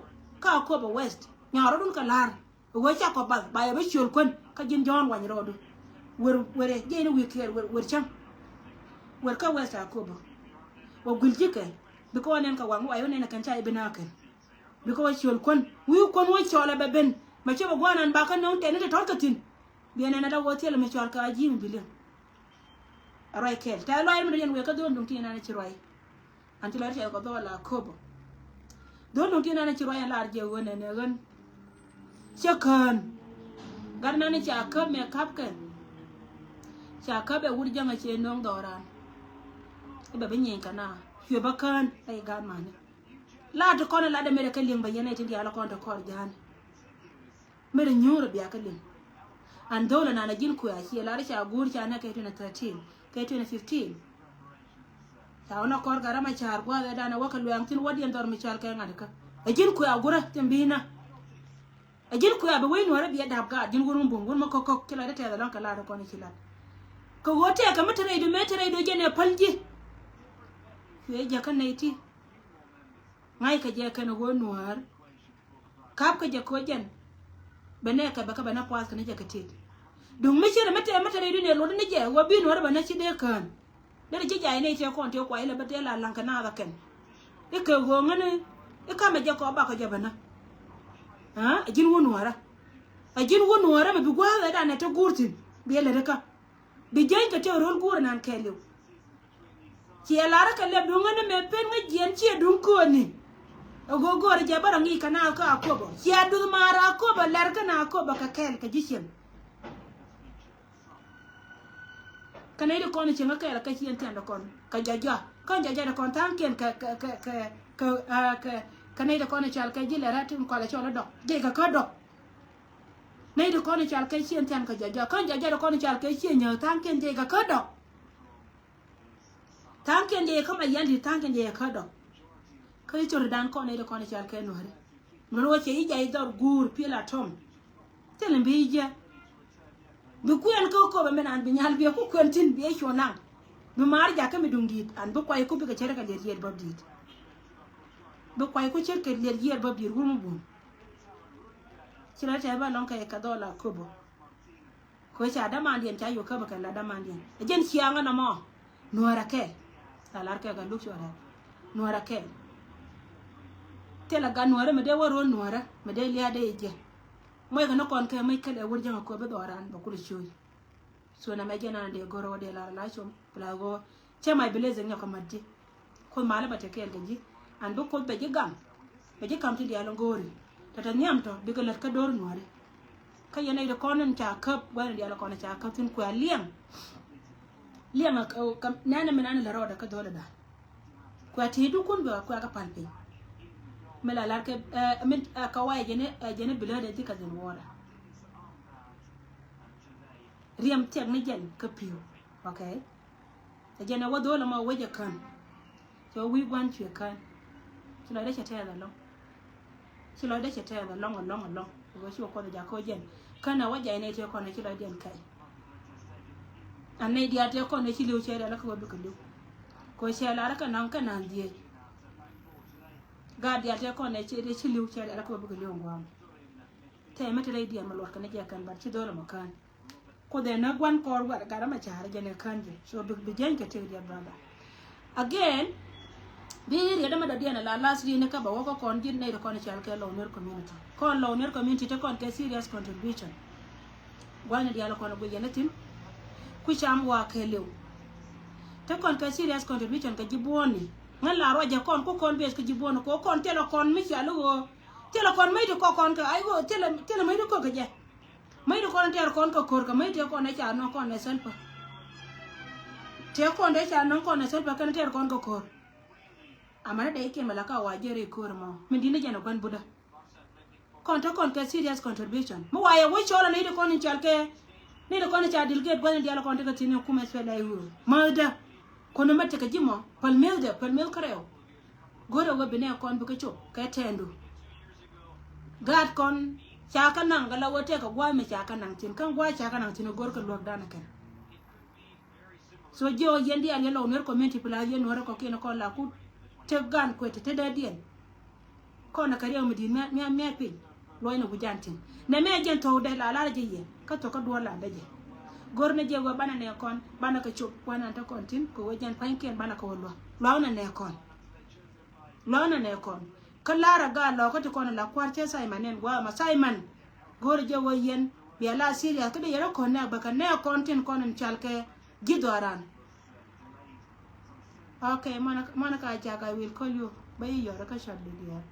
kä Akobo West. Nyɔɔrä dun kɛ la̱r. Ɣöö ca kɔ bath ba yɛ bä ciöl kuän kä ji̱n jɔ̱ɔ̱n wany rɔɔdu. Wer wer jɛ in wi̱i̱ kiɛɛr wer wer cäŋ. Wer kä West Akobo. Wä gui̱l ji̱ kɛ bikɛ wä nɛn kɛ waŋ wä wayɛ wä nɛn kɛn ca i̱ bi na̱a̱ kɛn. Bikɛ wä ciöl kuän wi̱i̱ kuän wä cɔl ɛ bɛ ben. Mɛ cɛ bɛ gua̱a̱n an bakɛ nöŋ tɛn ni ti tɔ̱r kɛ thi̱n. Biɛ nɛn ɛ la wä thiɛl mi cɔal kɛ a ji̱ mi bi liŋ. Ɛ ruac kɛɛl tɛ̈ luac mi dɔ̱ yɛn wëë kä dho̱o̱n duŋ ti nɛn ɛ ci ruac. An ci lɔr cɛ kɔ dhɔɔl a köpä. Dho̱l nuŋ ti nɛn ci ruac ɛn lar jɛ ɣöö nɛn ɛ ɣän. Cä kään. Gat nɛn ca käp mɛ ka̱pkɛ. Ca käp ɛ wut jäŋ ɛ cɛ no̱o̱ŋ dhɔran. I̱ bɛ bi nyieny kɛ na cuɛ bä kään ɛ i̱ gat mani. La ti kɔn ɛ lat ɛ mɛrɛ kä liŋ bɛ yɛn ɛ ti diaal ɛ kɔn ti kɔr ja̱a̱n. Mɛrɛ nyuurɛ bia kä liŋ. An dho̱lɛ nan a ji̱n kuɛ a ciɛ lar ca guur ca nɛ kɛ twenty thirteen kɛ twenty fifteen. Ca wä nɔ kɔr gat ram a ca̱a̱r gua̱a̱th ɛ dan a wä kɛ luɛɛŋ thin wä diɛn dhɔr mi cɔal kɛ ŋa̱t kä. A ji̱n kuɛ a gurä tin bi̱i̱ na. A ji̱n kuɛ a bi wec nuɔ̱ɔ̱rä biɛ da̱p gaat ji̱n wur mi buŋ wur mi kɔk kɔk ci lat ɛ tɛth ɛlɔ̱ŋ kɛ lat ɛ kɔn ci lat. Kɛ ɣöö tɛɛkɛ mi te rɛydu mëë te rɛydu jɛn ɛ päl ji̱. Cuɛ jɛ kä nɛy ti. Ŋa̱ckɛ jɛ kɛn ɣöö nuäär. Ka̱pkɛ jɛ koc jɛn. Bɛ nɛ kɛ bɛ kä bɛ nɛ puath kɛ ni jɛ kɛ tit. Duŋ mi ci rɛ mi tɛɛ mi te rɛy dunia luɔt ni jɛ ɣöö bi nuäär bɛ nɛ ci dee kään. Derɛ ji̱ jay nɛy tëë kɔn tëë kuay lɛ bä tëë la la̱ŋ kɛ naath ɛ kɛn. I̱ kɛ ɣöö ŋäni i̱ kamɛ jɛ kɔ bakɔ jɛ bɛ nä. Aa ɛ ji̱n wä nuäärä. Ɛ ji̱n wä nuäärä mɛ bi gua̱a̱th ɛ danɛ te guur thi̱n bi ɛ lät ikä. Bi jäny kɛ tëë ro̱l guur ɛnan kɛɛliw. Ciɛ larä kɛ lɛp duŋä ni mɛ pen ŋä jiɛn ciɛ duŋ kööni. Ɛ go̱o̱r jɛ bä rɔ ŋi̱i̱c kɛ na kä Akobo ciɛ duth maar Akobo lɛr kä na Akobo kɛ kɛɛl kɛ ji̱ cieŋ. Kä nɛy ti kɔn cieŋ kä kɛɛl kä ciɛn thia̱n ti kɔn kɛ jɔjɔ kä jɔjɔ ti kɔn tha̱a̱ŋkiɛn kɛ kɛ kɛ kɛ kɛ kɛ nɛy ti kɔn cal kɛ ji̱ lɛr ɛ tin kɔlɛ cɔl ɛ dɔk jiɛc kɛ kä dɔk. Nɛy ti kɔn i̱ cal kɛ ciëŋ thian kɛ jɔjɔ kä jɔjɔ ti kɔn i̱ cal kɛ ciëŋ nyääk tha̱a̱ŋkiɛn jɛ kɛ kä dɔk. Tha̱a̱ŋkiɛn jɛ kɛ ma yɛn ti tha̱a̱ŋkiɛn jɛ kɛ kä dɔk. Kä i̱ cor dan kɔn nɛy ti kɔn i̱ cal kɛ nuääri. Ŋäl wä cɛ i̱ jay dhɔr guur piɛl a tɔm. Thil in bi i̱ jɛ bi kuɛn kä köpɛ mi naan bi nyal bi ɛ ku kuɛn thi̱n bi ɛ cuɔ naŋ. Bi maar jakä mi duŋ di̱i̱t an bi kuay ku bikɛ cär kɛ liɛt yiɛt bäp di̱i̱t. Bi kuay ku cär kɛ liɛt yiɛt bäp di̱i̱t wur mi bun. Ci la tɛth bä lɔ̱ŋ kɛ kɛ dhɔl a köpä. Kɛ ca dämandiɛn ca yuk käpä kɛ la dämandiɛn. Ɛ jɛn ciaŋä nɔmɔ. Nuäärä kɛɛl. La lar kɛ kɛ luk cuɔrɛ. Nuäärä kɛɛl. Thilɛ gat nuäärä mi dee wä ro̱o̱l nuäärä mi dee lia̱a̱ dee jɛ. Muɔckɛ ni kɔn kɛ muc kɛl ɛ wur jäŋ a köp bi dhɔran bɛ kulɛ cuuc. So na mɛ jɛ nan dee go̱r wä dee lar la com la go̱r. Cɛ my blessing nyɔk kɛ mat ji̱. Kuoth malä bɛ te kɛɛl kɛ ji̱ an bi Kuoth bɛ ji̱ gam. Bɛ ji̱ kam ti diaal in go̱o̱ri tɔ̱ tɛ nhiam tɔ̱ bikɛ lät kä do̱r nuääri. Kä yɛn nɛy ti kɔn in ca käp gua̱n in diaal in kɔn in ca käp thi̱n kuɛ a liɛŋ. Liɛŋ a kɛ nɛnɛ mi nan in lät rɔɔdɛ kä dho̱lɛ da̱a̱n. Kuɛ a ti̱i̱ dukun bɛ kuɛ a kɛ pal piny. Mi la lar kɛ ɛ mi ɛ kɛ wa ɛ jɛn ɛ jɛn ɛ biläädɛ ji̱ kɛ dhin wuɔɔdɛ. Riɛm thiɛk ni jɛn kä pi̱w. Okay. Ɛ jɛn ɛ wä dho̱l ɛmɔ wec ɛ kän. Cɛ wä wi̱i̱ gua̱n cuɛ kän. Ci lɔcdä cɛ tɛɛth ɛlɔ̱ŋ. Ci lɔcdä cɛ tɛɛth ɛlɔ̱ŋ ɛlɔ̱ŋ ɛlɔ̱ŋ. Wä ci wä kuɔth jakä wä jɛn. Kä na wä jay nɛy tëë kɔn ɛ ci lɔcdiɛn kɛy. An nɛy diaal tëë kɔn ɛ ci li̱w cɛ diaal kä wä bikɛ li̱w. Kɛ wä cɛ lar kä naŋ kä naŋ dhieec. Gaat diaal tëë kɔn ɛ ci, ci li̱w cɛ diaal kä wä bikɛ li̱w ŋuam. Tɛmɛ te rɛy diɛn mi luɔt kɛn jɛ kɛn bat ci dhol ɛmɔ kään. Kuoth ɛ näk gua̱n kɔɔr gat ama ca̱a̱r jɛ nɛ kään jɛ. So bi, bi jɛny kɛ tëk diɛ brother. Again, bi riet ama dɔ̱diɛn ala last year ni kä ba wä kä kɔn ji̱n nɛy ti kɔn i̱ cal kɛ Lou Nuer community. Kɔn Lou Nuer community te kɔn kɛ serious contribution. Gua̱n ni diaal kɔn guic yɛn ithin. Ku cam wa kɛ liw. Te kɔn kɛ serious contribution kɛ ji̱ buɔ̱ɔ̱ni. Ŋän la ruacɛ kɔn ku kɔn beth kɛ ji̱ buɔ̱ɔ̱ni kɛ kɔn thilɛ kɔn mi cal i̱ ɣöö. Thilɛ kɔn mäc ti kɔk kɔn kɛ, ay ɣöö thilɛ, thilɛ mäc ti kɔk kɛ jɛ. Mäc ti kɔn tɛr kɔn kɛ ko̱r kɛ mäc ti kɔn ɛ ca nɔŋ kɔn ɛ sɛlpä. Tëë kɔn dee ca nɔŋ kɔn ɛ sɛlpä kɛn tɛr kɔn kɛ ko̱r. Amäni dee ikiɛn mɛ la ka wa jiɛn rɛy ko̱r ɛmɔ. Min di̱t ni jɛn ɛ gua̱n butdä. Kɔn te kɔn kɛ serious contribution. Mi wa yɛ wec cɔl ɛ nɛy ti kɔn in cal kɛ, nɛy ti kɔn in ca delegate gua̱n in diaal kɔn tekɛ thi̱n in kumɛ thilɛ i̱ ɣöö. Mäthdä. Kɔn in mɛ tekɛ ji̱ mɔ. Päl mi̱ethdɛ, päl mi̱eth kärɛw. Go̱rɛ wä bi nɛ kɔn bi kä cop kɛ tɛɛndu. Gaat kɔn ca kä naŋ kɛ la wä tɛk kɛ gua̱a̱th mi ca kä naŋ thi̱n. Kä gua̱a̱th ca kä naŋ thi̱n go̱r kɛ luäk danɛ kɛn. So jiɛ wä yɛn diaal yɛn Lou Nuer community plus yɛn Nuäärä kɔ̱kiɛn kɔn la kut. Tëk gan kuɛ te te dee diɛn. Kɔn ɛ kɛ riɛw mi di̱i̱t mia̱, mia̱, mia̱ piny. Luɔcni wi̱c jan thi̱n. Nɛ mɛ jɛn thɔw dɛ la lar jɛ yɛ. Kä thɔw kä duɔl la dɛ jɛ. Go̱r ni jɛ wee banɛ nɛ kɔn, banɛ kɛ cop, wanɛ te kɔn thi̱n, kɛ wee jɛn pa̱nykiɛn banɛ kɛ wä luak. Luaknɛ nɛ kɔn. Luaknɛ nɛ kɔn. Kä lar a gaa lɔkä ti kɔn la kua̱r cɛ Simon nɛn gua̱a̱ ma Simon. Go̱r jɛ wee yɛn, bia la serious, kä dee yɛn rɔ kɔn nɛ bɛ kɛ nɛ kɔn tin kɔn in cal kɛ ji̱ dhɔran. Okay, mɔnɛ, mɔnɛ ka jak, I will call you. Bä yi yɔrä kä shortly dear.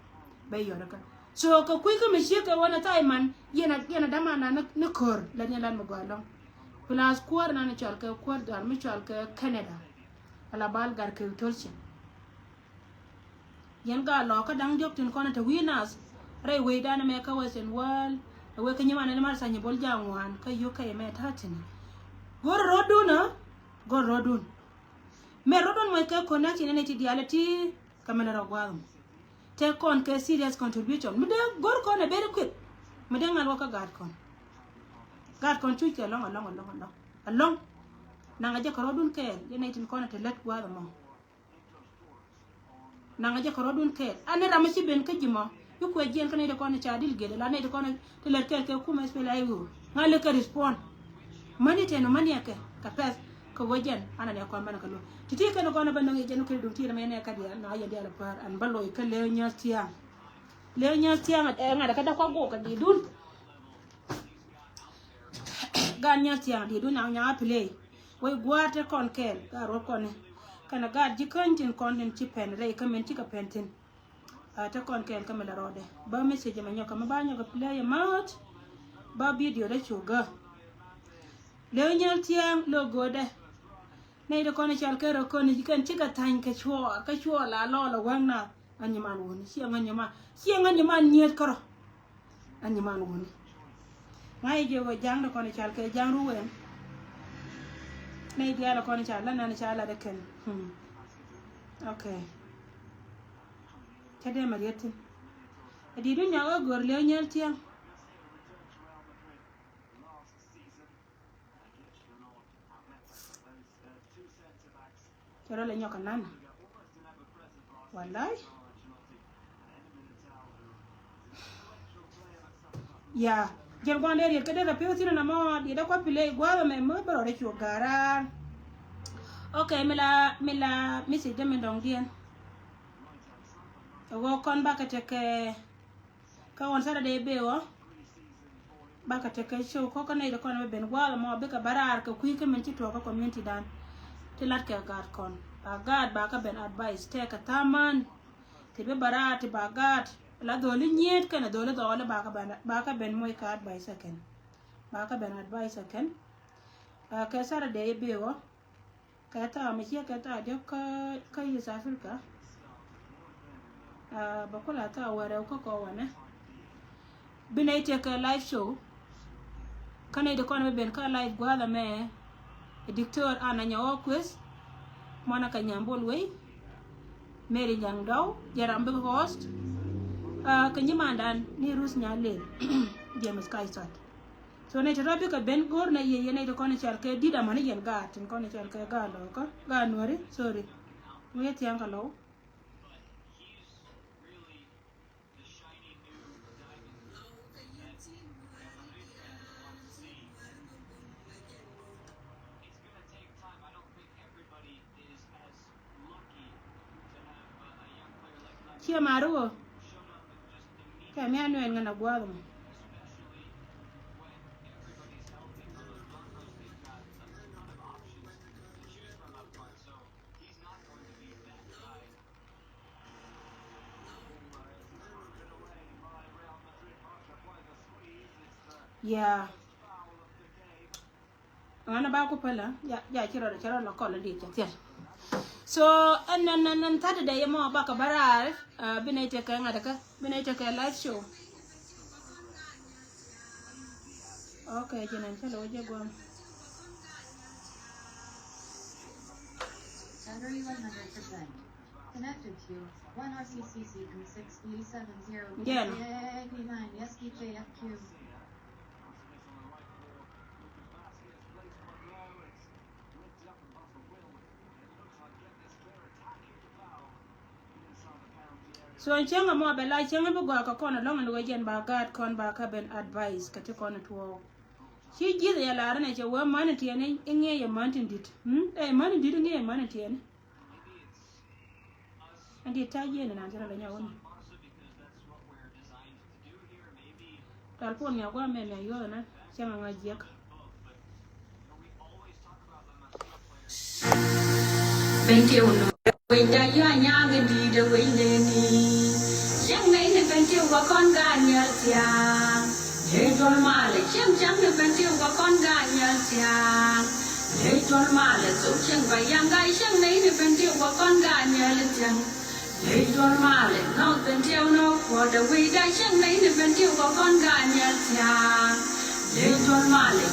Bä yi yɔrä kä. So kɛ kui̱ kä mi ciek kɛ wänɛ Simon, yɛn a, yɛn a däman na ni, ni ko̱r, la ni lan mi gɔaa lɔŋ. Plus kuäär na ni cɔal kɛ kuäär dhɔaar mi cɔal kɛ Canada. Ala bal gar kɛ tolcɛ. Yɛn gaa lɔ kä da̱ŋ diɔ̱k tin kɔn te wi̱i̱ nath. Rɛy wecdan mɛ kä Western world. Ɛ wek kä nyiman ni mar Sanyi Bol Jaŋ ŋuan kä U K mɛ ta̱a̱ tini. Go̱r rɔ̱dun ɛ, go̱r rɔ̱dun. Mɛ rɔ̱dun mɔ kɛ connection ni ti diaal ti kɛ mɛn rɔ gua̱a̱th mɔ. Te kɔn kɛ serious contribution. Mi dee go̱r kɔn ɛ very quick. Mi dee ŋa̱l wä kä gaat kɔn. Gaat kɔn cuc kɛ alɔŋ, alɔŋ, alɔŋ, alɔŋ. Alɔŋ. Naŋ a jɛ kɛ rɔ̱dun kɛɛl. Yɛn nɛy tin kɔn ɛ te lät gua̱a̱th mɔ. Naŋ a jɛ kɛ rɔ̱dun kɛɛl. An ni ram mi ci ben kä ji̱ mɔ. I̱ kuɛ jiɛn kä nɛy ti kɔn ca dil gel la nɛy ti kɔn ti lät kɛɛl kɛ kumɛ S P L A I O. Ŋa̱ lɛ kɛ respond. Mäni tɛn mäni ɛ kɛ kɛ pɛth kɛ wä jɛn an a nɛ kɔn banɛ kɛ luɔ̱k. Ti ti kɛn kɔn bä nöŋ yɛ jɛn kɛ dun ti rɛ mɛ nɛ kä diaal na yɛn diaal pär an bä loc kä Lëë Nyääl Thiaŋ. Lëë Nyääl Thiaŋ ɛ ŋa̱t ɛ kä däk kɔk gok kɛ di̱i̱t dun. Gaat Nyääl Thiaŋ di̱i̱t dun nyaŋ nyaŋ a play. Wec gua̱a̱r te kɔn kɛɛl gaat ruɔ̱t kɔn ni. Kɛnɛ gaat ji̱ käny tin kɔn tin ci pɛn rɛy kä min cikɛ pɛn thi̱n. A te kɔn kɛɛl kä mi la rɔɔdɛ. Bä message mɛ nyɔk kä mi ba nyɔk kɛ play yɛ ma̱a̱t. Bä video dee cu gä. Lëë Nyääl Thiaŋ lo̱o̱ go̱o̱dɛ. Nɛy ti kɔn i̱ cal kɛ rɔ kɔn i̱ kɛn cikɛ tha̱ny kɛ cuɔɔr kä cuɔɔr la lɔɔl ɛ wäŋ na. Ŋän nyiman wuni ciɛ ŋän nyiman ciɛ ŋän nyiman nyiet kärɔ. Ŋän nyiman wuni. Ŋa̱c i̱ jiɛ wä ja̱ŋ ti kɔn i̱ cal kɛ ja̱ŋ ruwen. Nɛy diaal ɛ kɔn i̱ cal la nan i̱ cal la dee kɛn. Hmm. Okay. Cä dee mɛ riet thi̱n. Ɛ di̱t wun nyak ɣä gör Lëë Nyääl Thiaŋ. Cɛ rɔ lɛ nyɔk kɛ nan. Walay. Ya. Jɛn gua̱n dee riet kä dee kɛ pi̱w thi̱n na mɔ diet dee kua play gua̱a̱th ɛmɛ mi bä rɔ dee cu ga̱ra̱a̱r. Okay, mi la, mi la message dee mi dɔŋ diɛn. Ɛ ɣöö kɔn bakɛ tekɛ Kä ɣɔn Saturday bëë ɣɔ̱. Bakɛ tekɛ show kɔ̱kä nɛy ti kɔn bɛ ben gua̱a̱th ɛmɔ bikɛ bä raar kɛ kui̱ kä min ci tuɔɔk kä community dan. Ti lat kɛ gaat kɔn ba gaat ba kä ben advice tɛkɛ thaman. Ti bi bä raar ti ba gaat la dholi nyiet kɛnɛ dholi dhɔɔli ba kä ben, ba kä ben moc kɛ advice ɛ kɛn. Ba kä ben advice ɛ kɛn. Ɛ kɛ Saturday bëë ɣɔ̱. Kɛ thaak mi ciɛ kɛ thaak diɔ̱k kä, kä East Africa. Ah, bɛ kula thaak wärɛw kä kɔ wanɛ. Bi nɛy tiɛ kɛ live show. Kä nɛy ti kɔn mi ben kä live gua̱a̱th ɛmɛ. Diktor Anna Nyawɔ Kueth. Mɔnɛ kɛ Nyambol Wei. Mary Nyandɔw, jɛ ram bikɛ host. Ah, kɛ nyimandan ni Ruth Nyalel. James Kaisat. So nɛy ti rɔ bikɛ ben go̱o̱r nɛ yɛ, yɛ nɛy ti kɔn i̱ cɔal kɛ di̱t amäni yɛn gaat tin kɔn i̱ cɔal kɛ gaat lɔkä, gaat nuäri, sorry. Ŋu yɛ thia̱a̱ŋ kɛ lɔw. Ciɛ ma̱a̱ri ɣöö kɛ mi a nuɛɛn ŋän a gua̱a̱th mɔ. Yeah. Ŋuan a ba ku pälä, ja, ja ci rɔɔdɛ, ci rɔɔdɛ la kɔl in di̱i̱t cɛ thiɛl. So ɛn, ɛn, ɛn, ɛn Saturday mɔ bakɛ bä raar, ah, bi nɛy tekɛ ŋa̱t kä, bi nɛy tekɛ live show. Okay, ci nɛn cä lo̱ wä jɛ guam. Battery one hundred percent. Connected to one R C C C three six B seven zero P C A A P nine S D K F Q. So cäŋ ɛmɔ bɛ la cäŋ bi gɔaa kɛ kɔn ɛlɔ̱ŋ ɛn ɣöö jɛn ba gaat kɔn ba kä ben advice kɛ ti kɔn ɛ tuɔɔk. Ci ji̱th ɛ lar ɛn ɛ cɛ wee män in tiɛɛni i̱ ŋi̱eec ɛ män tin di̱t. Hmm? Ɛ män in di̱t i̱ ŋi̱eec ɛ män in tiɛɛni. Ɛn ti ta̱c jiɛn inan cɛ rɔ lɛ nyɔk wä mi. Tal puɔn mia guam mɛ mia yuɔth inan cɛ ŋa ŋa jiɛk. Bɛn tiw nɔ wecda yua nyaŋ in di̱i̱t ɛ wec neni. Cieŋ nɛy ni bɛn tiw kɛ kɔn gaat nhial thia̱a̱ŋ. Ley duɔl malɛ cieŋ cäŋ ni bɛn tiw kɛ kɔn gaat nhial thia̱a̱ŋ. Ley duɔl malɛ thok cieŋ ba yaŋ gaa cieŋ nɛy ni bɛn tiw kɛ kɔn gaat nhial thia̱a̱ŋ. Ley duɔl malɛ nɔk bɛn tiw nɔ kuɔt ɛ wecda cieŋ nɛy ni bɛn tiw kɛ kɔn gaat nhial thia̱a̱ŋ. Ley duɔl malɛ.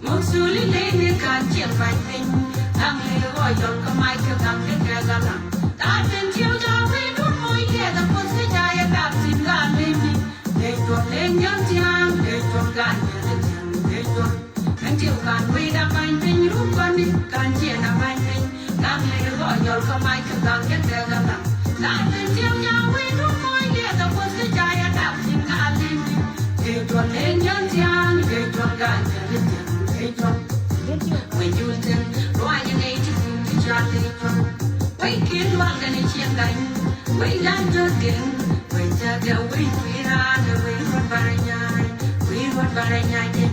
Muk suli leni kan cieŋ ba̱ny piny. Gaŋ li rɔ yɔl kä mac kä gaŋ li kɛ gaŋ. Ta̱a̱ tin tiw ca wi̱i̱ dun moc liɛth a puɔth kä ca yɛ dap tin gaŋ leni. Lec duɔl leny yäl thia̱a̱ŋ, lec duɔl gaŋ yäl thia̱a̱ŋ, lec duɔl. Min tiw kan wi̱i̱ dap ba̱ny piny rum kɔni kan cieŋ a ba̱ny piny. Gaŋ li rɔ yɔl kä mac kä gaŋ li kɛ gaŋ. Ta̱a̱ tin tiw ca wi̱i̱ dun moc liɛth a puɔth kä ca yɛ dap tin gaŋ leni. Lec duɔl leny yäl thia̱a̱ŋ, lec duɔl gaŋ yäl thia̱a̱ŋ, lec duɔl. Wec jul thi̱n, ruac nɛy ti kum ti cal lec duɔl. Wec ki̱n lual kɛnɛ cieŋ ga̱ny, wec la̱t jɔ̱th geŋ, wec cäkɛ wec kui̱ raan, wec ruɔ̱t barɛ nya̱a̱ny, wec ruɔ̱t barɛ nya̱a̱ny.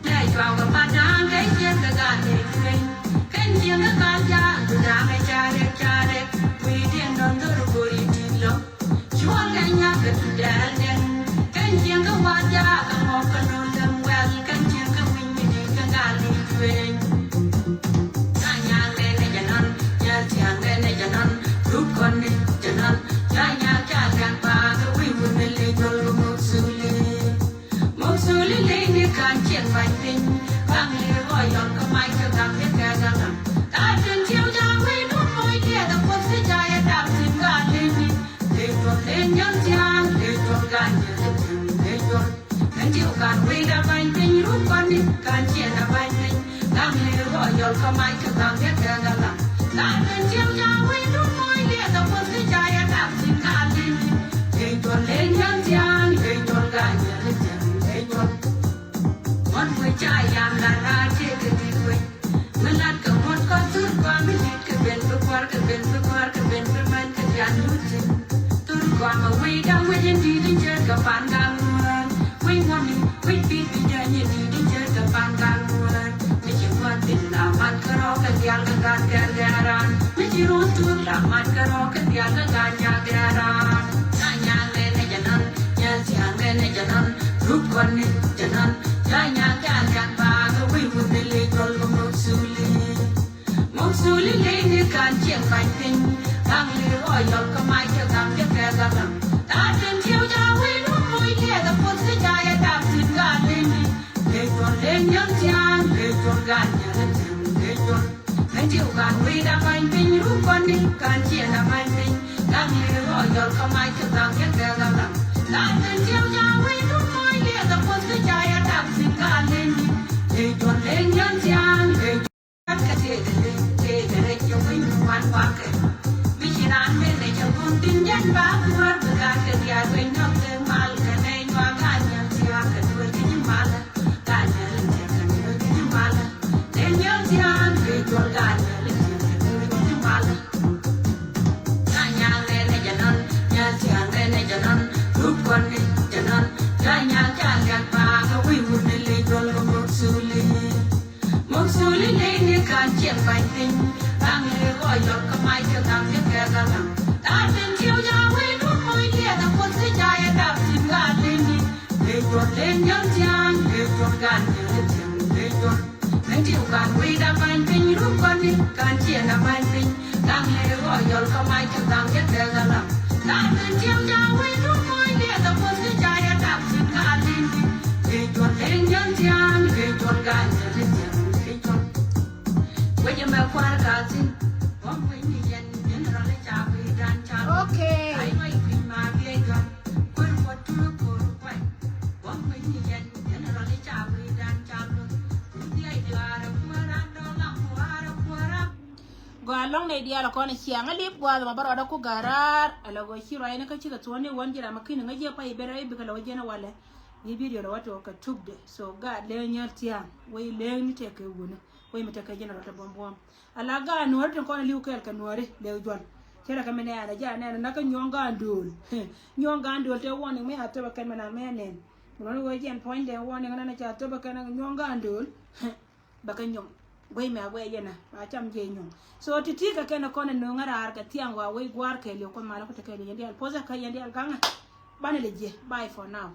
Nɛ cuakɛ mada̱a̱ŋ kɛ cieŋ kɛ gaat lec duɔl. Kɛn cieŋ kɛ kal ja̱a̱ŋ, ku da̱a̱ŋ kɛ carɛ carɛ, wec diɛn dɔ̱ŋ dhor go̱ri ti lɔ. Cuɔl kɛ nyak kɛ tu dɛɛl dɛn. Kɛn cieŋ kɛ wat jaak kɛ mɔk kɛ no̱o̱ŋ däm wɛl. Kɛn cieŋ kɛ wi̱ny mi di̱i̱t kɛ gal ni jueeny. Ca nyaak nɛn ɛ jɛ nɔn, nyɛl thia̱a̱ŋ nɛn ɛ jɛ nɔn. Rup kɔn ni jɛ nɔn. Ca nyaak ca liak baak kɛ wi̱i̱ wun ni lec duɔl kɛ muk suli. Muk suli ley ni ka̱n cieŋ ba̱ny piny. Baŋ li rɔ yɔl kä mac kä gaŋ kɛ kɛ gaŋ. Ta̱a̱ tin tiɛw ca wee dun moc liɛth a puɔth kä ca yɛ dap tin gaa leni. Ley duɔl ley nyɔl thia̱a̱ŋ, ley duɔl gaa nyɛl thia̱a̱ŋ, ley duɔl. Mɛn tiɛw ka̱n wee dap ba̱ny piny run kɔn ni ka̱n cieŋ a ba̱ny piny. Gaŋ li rɔ yɔl kä mac kä gaŋ kɛ kɛ gaŋ. Ta̱a̱ tin tiɛw ca wee dun moc liɛth a puɔth kä ca yɛ dap tin gaa leni. Ley duɔl ley nyɔl thia̱a̱ŋ, ley duɔl gaa nyɛl thia̱a̱ŋ, ley duɔl. Ŋuɔ̱t wec ca yam la raar tëëkɛ di̱t wec. Mi lat kɛ ŋuɔ̱t kɔn thur gɔaa mi di̱t kɛ ben bi kua̱r kɛ ben bi kua̱r kɛ ben bi män kɛ diaal nyuth thi̱n. Thur gɔaa mi wec da̱ŋ wec in di̱t in ce̱tkɛ pan gal ŋuäär. Wec ŋuɔ̱tni wec pi̱i̱t bi jääny in di̱t in ce̱tkɛ pan gal ŋuäär. Mi ci ŋuäär thi̱n la mat kärɔ̱ kɛ diaal kɛ gat kɛɛl kɛ raan. Mi ci ruɔ̱n thur la mat kärɔ̱ kɛ diaal kɛ gat nyaak kɛ raan. Ca nyaak nɛn ɛ jɛ nɔn, nyɛl thia̱a̱ŋ nɛn ɛ jɛ nɔn. Rup kɔn ni jɛ nɔn. Ca nyaak ca liak baak kɛ wi̱i̱ wun ni lec duɔl kɛ muk suli. Okay. Gɔaa lɔŋ nɛy diaal ɛ kɔn ɛ ciaŋ ɛ lip gua̱a̱th ma bä rɔɔdä ku ga̱raar ɛ lɛ gɔɔ ci ruac ni kä cikɛ thuɔ̱ɔ̱ni wän ji̱ ram ɛ ki̱n ŋäc jiɛ pay ben rɛy bikɛ lɛ wä jiɛn ɛ walɛ. Bi video lɛ wä tuɔɔk kɛ tukdɛ. So gaat lëë nyäl tia̱a̱ŋ wec lëë ni tɛk kɛ wuni. Wec mi tɛk kɛ jiɛn rɔ tɛ buɔ̱m buɔ̱m. Ala gaat nuɔ̱ɔ̱ri tin kɔn ɛ li̱w kɛɛl kɛ nuɔ̱ɔ̱ri lëë juɔ̱l. Cɛ rɛ kɛ mi nɛɛn ɛ jɛ anɛn ɛ nak kä nyuɔ̱ɔ̱ŋ gaat do̱o̱l. Nyuɔ̱ɔ̱ŋ gaat do̱o̱l tɛ warning mi a thop ɛ kɛn mi naan mi anɛn. Mi nɔn wec jiɛn puɔ̱nydɛ warning ɛn ɛn ɛ ca thop ɛ kɛn nyuɔ̱ɔ̱ŋ gaat do̱o̱l. Bɛ kɛ nyuɔ̱ŋ. Guey mɛ a guey yɛn ɛ ba cam jɛ nyuɔ̱ŋ. So ti ti kɛ kɛn ɛ kɔn ɛ nööŋ ɛ raar kɛ thiaŋ wa wec gua̱a̱r kɛɛliw kɔn malä ku te kɛɛliw yɛn diaal puɔth ɛ kä yɛn diaal gaŋɛ. Banɛ lɛ jiɛ. Bye for now.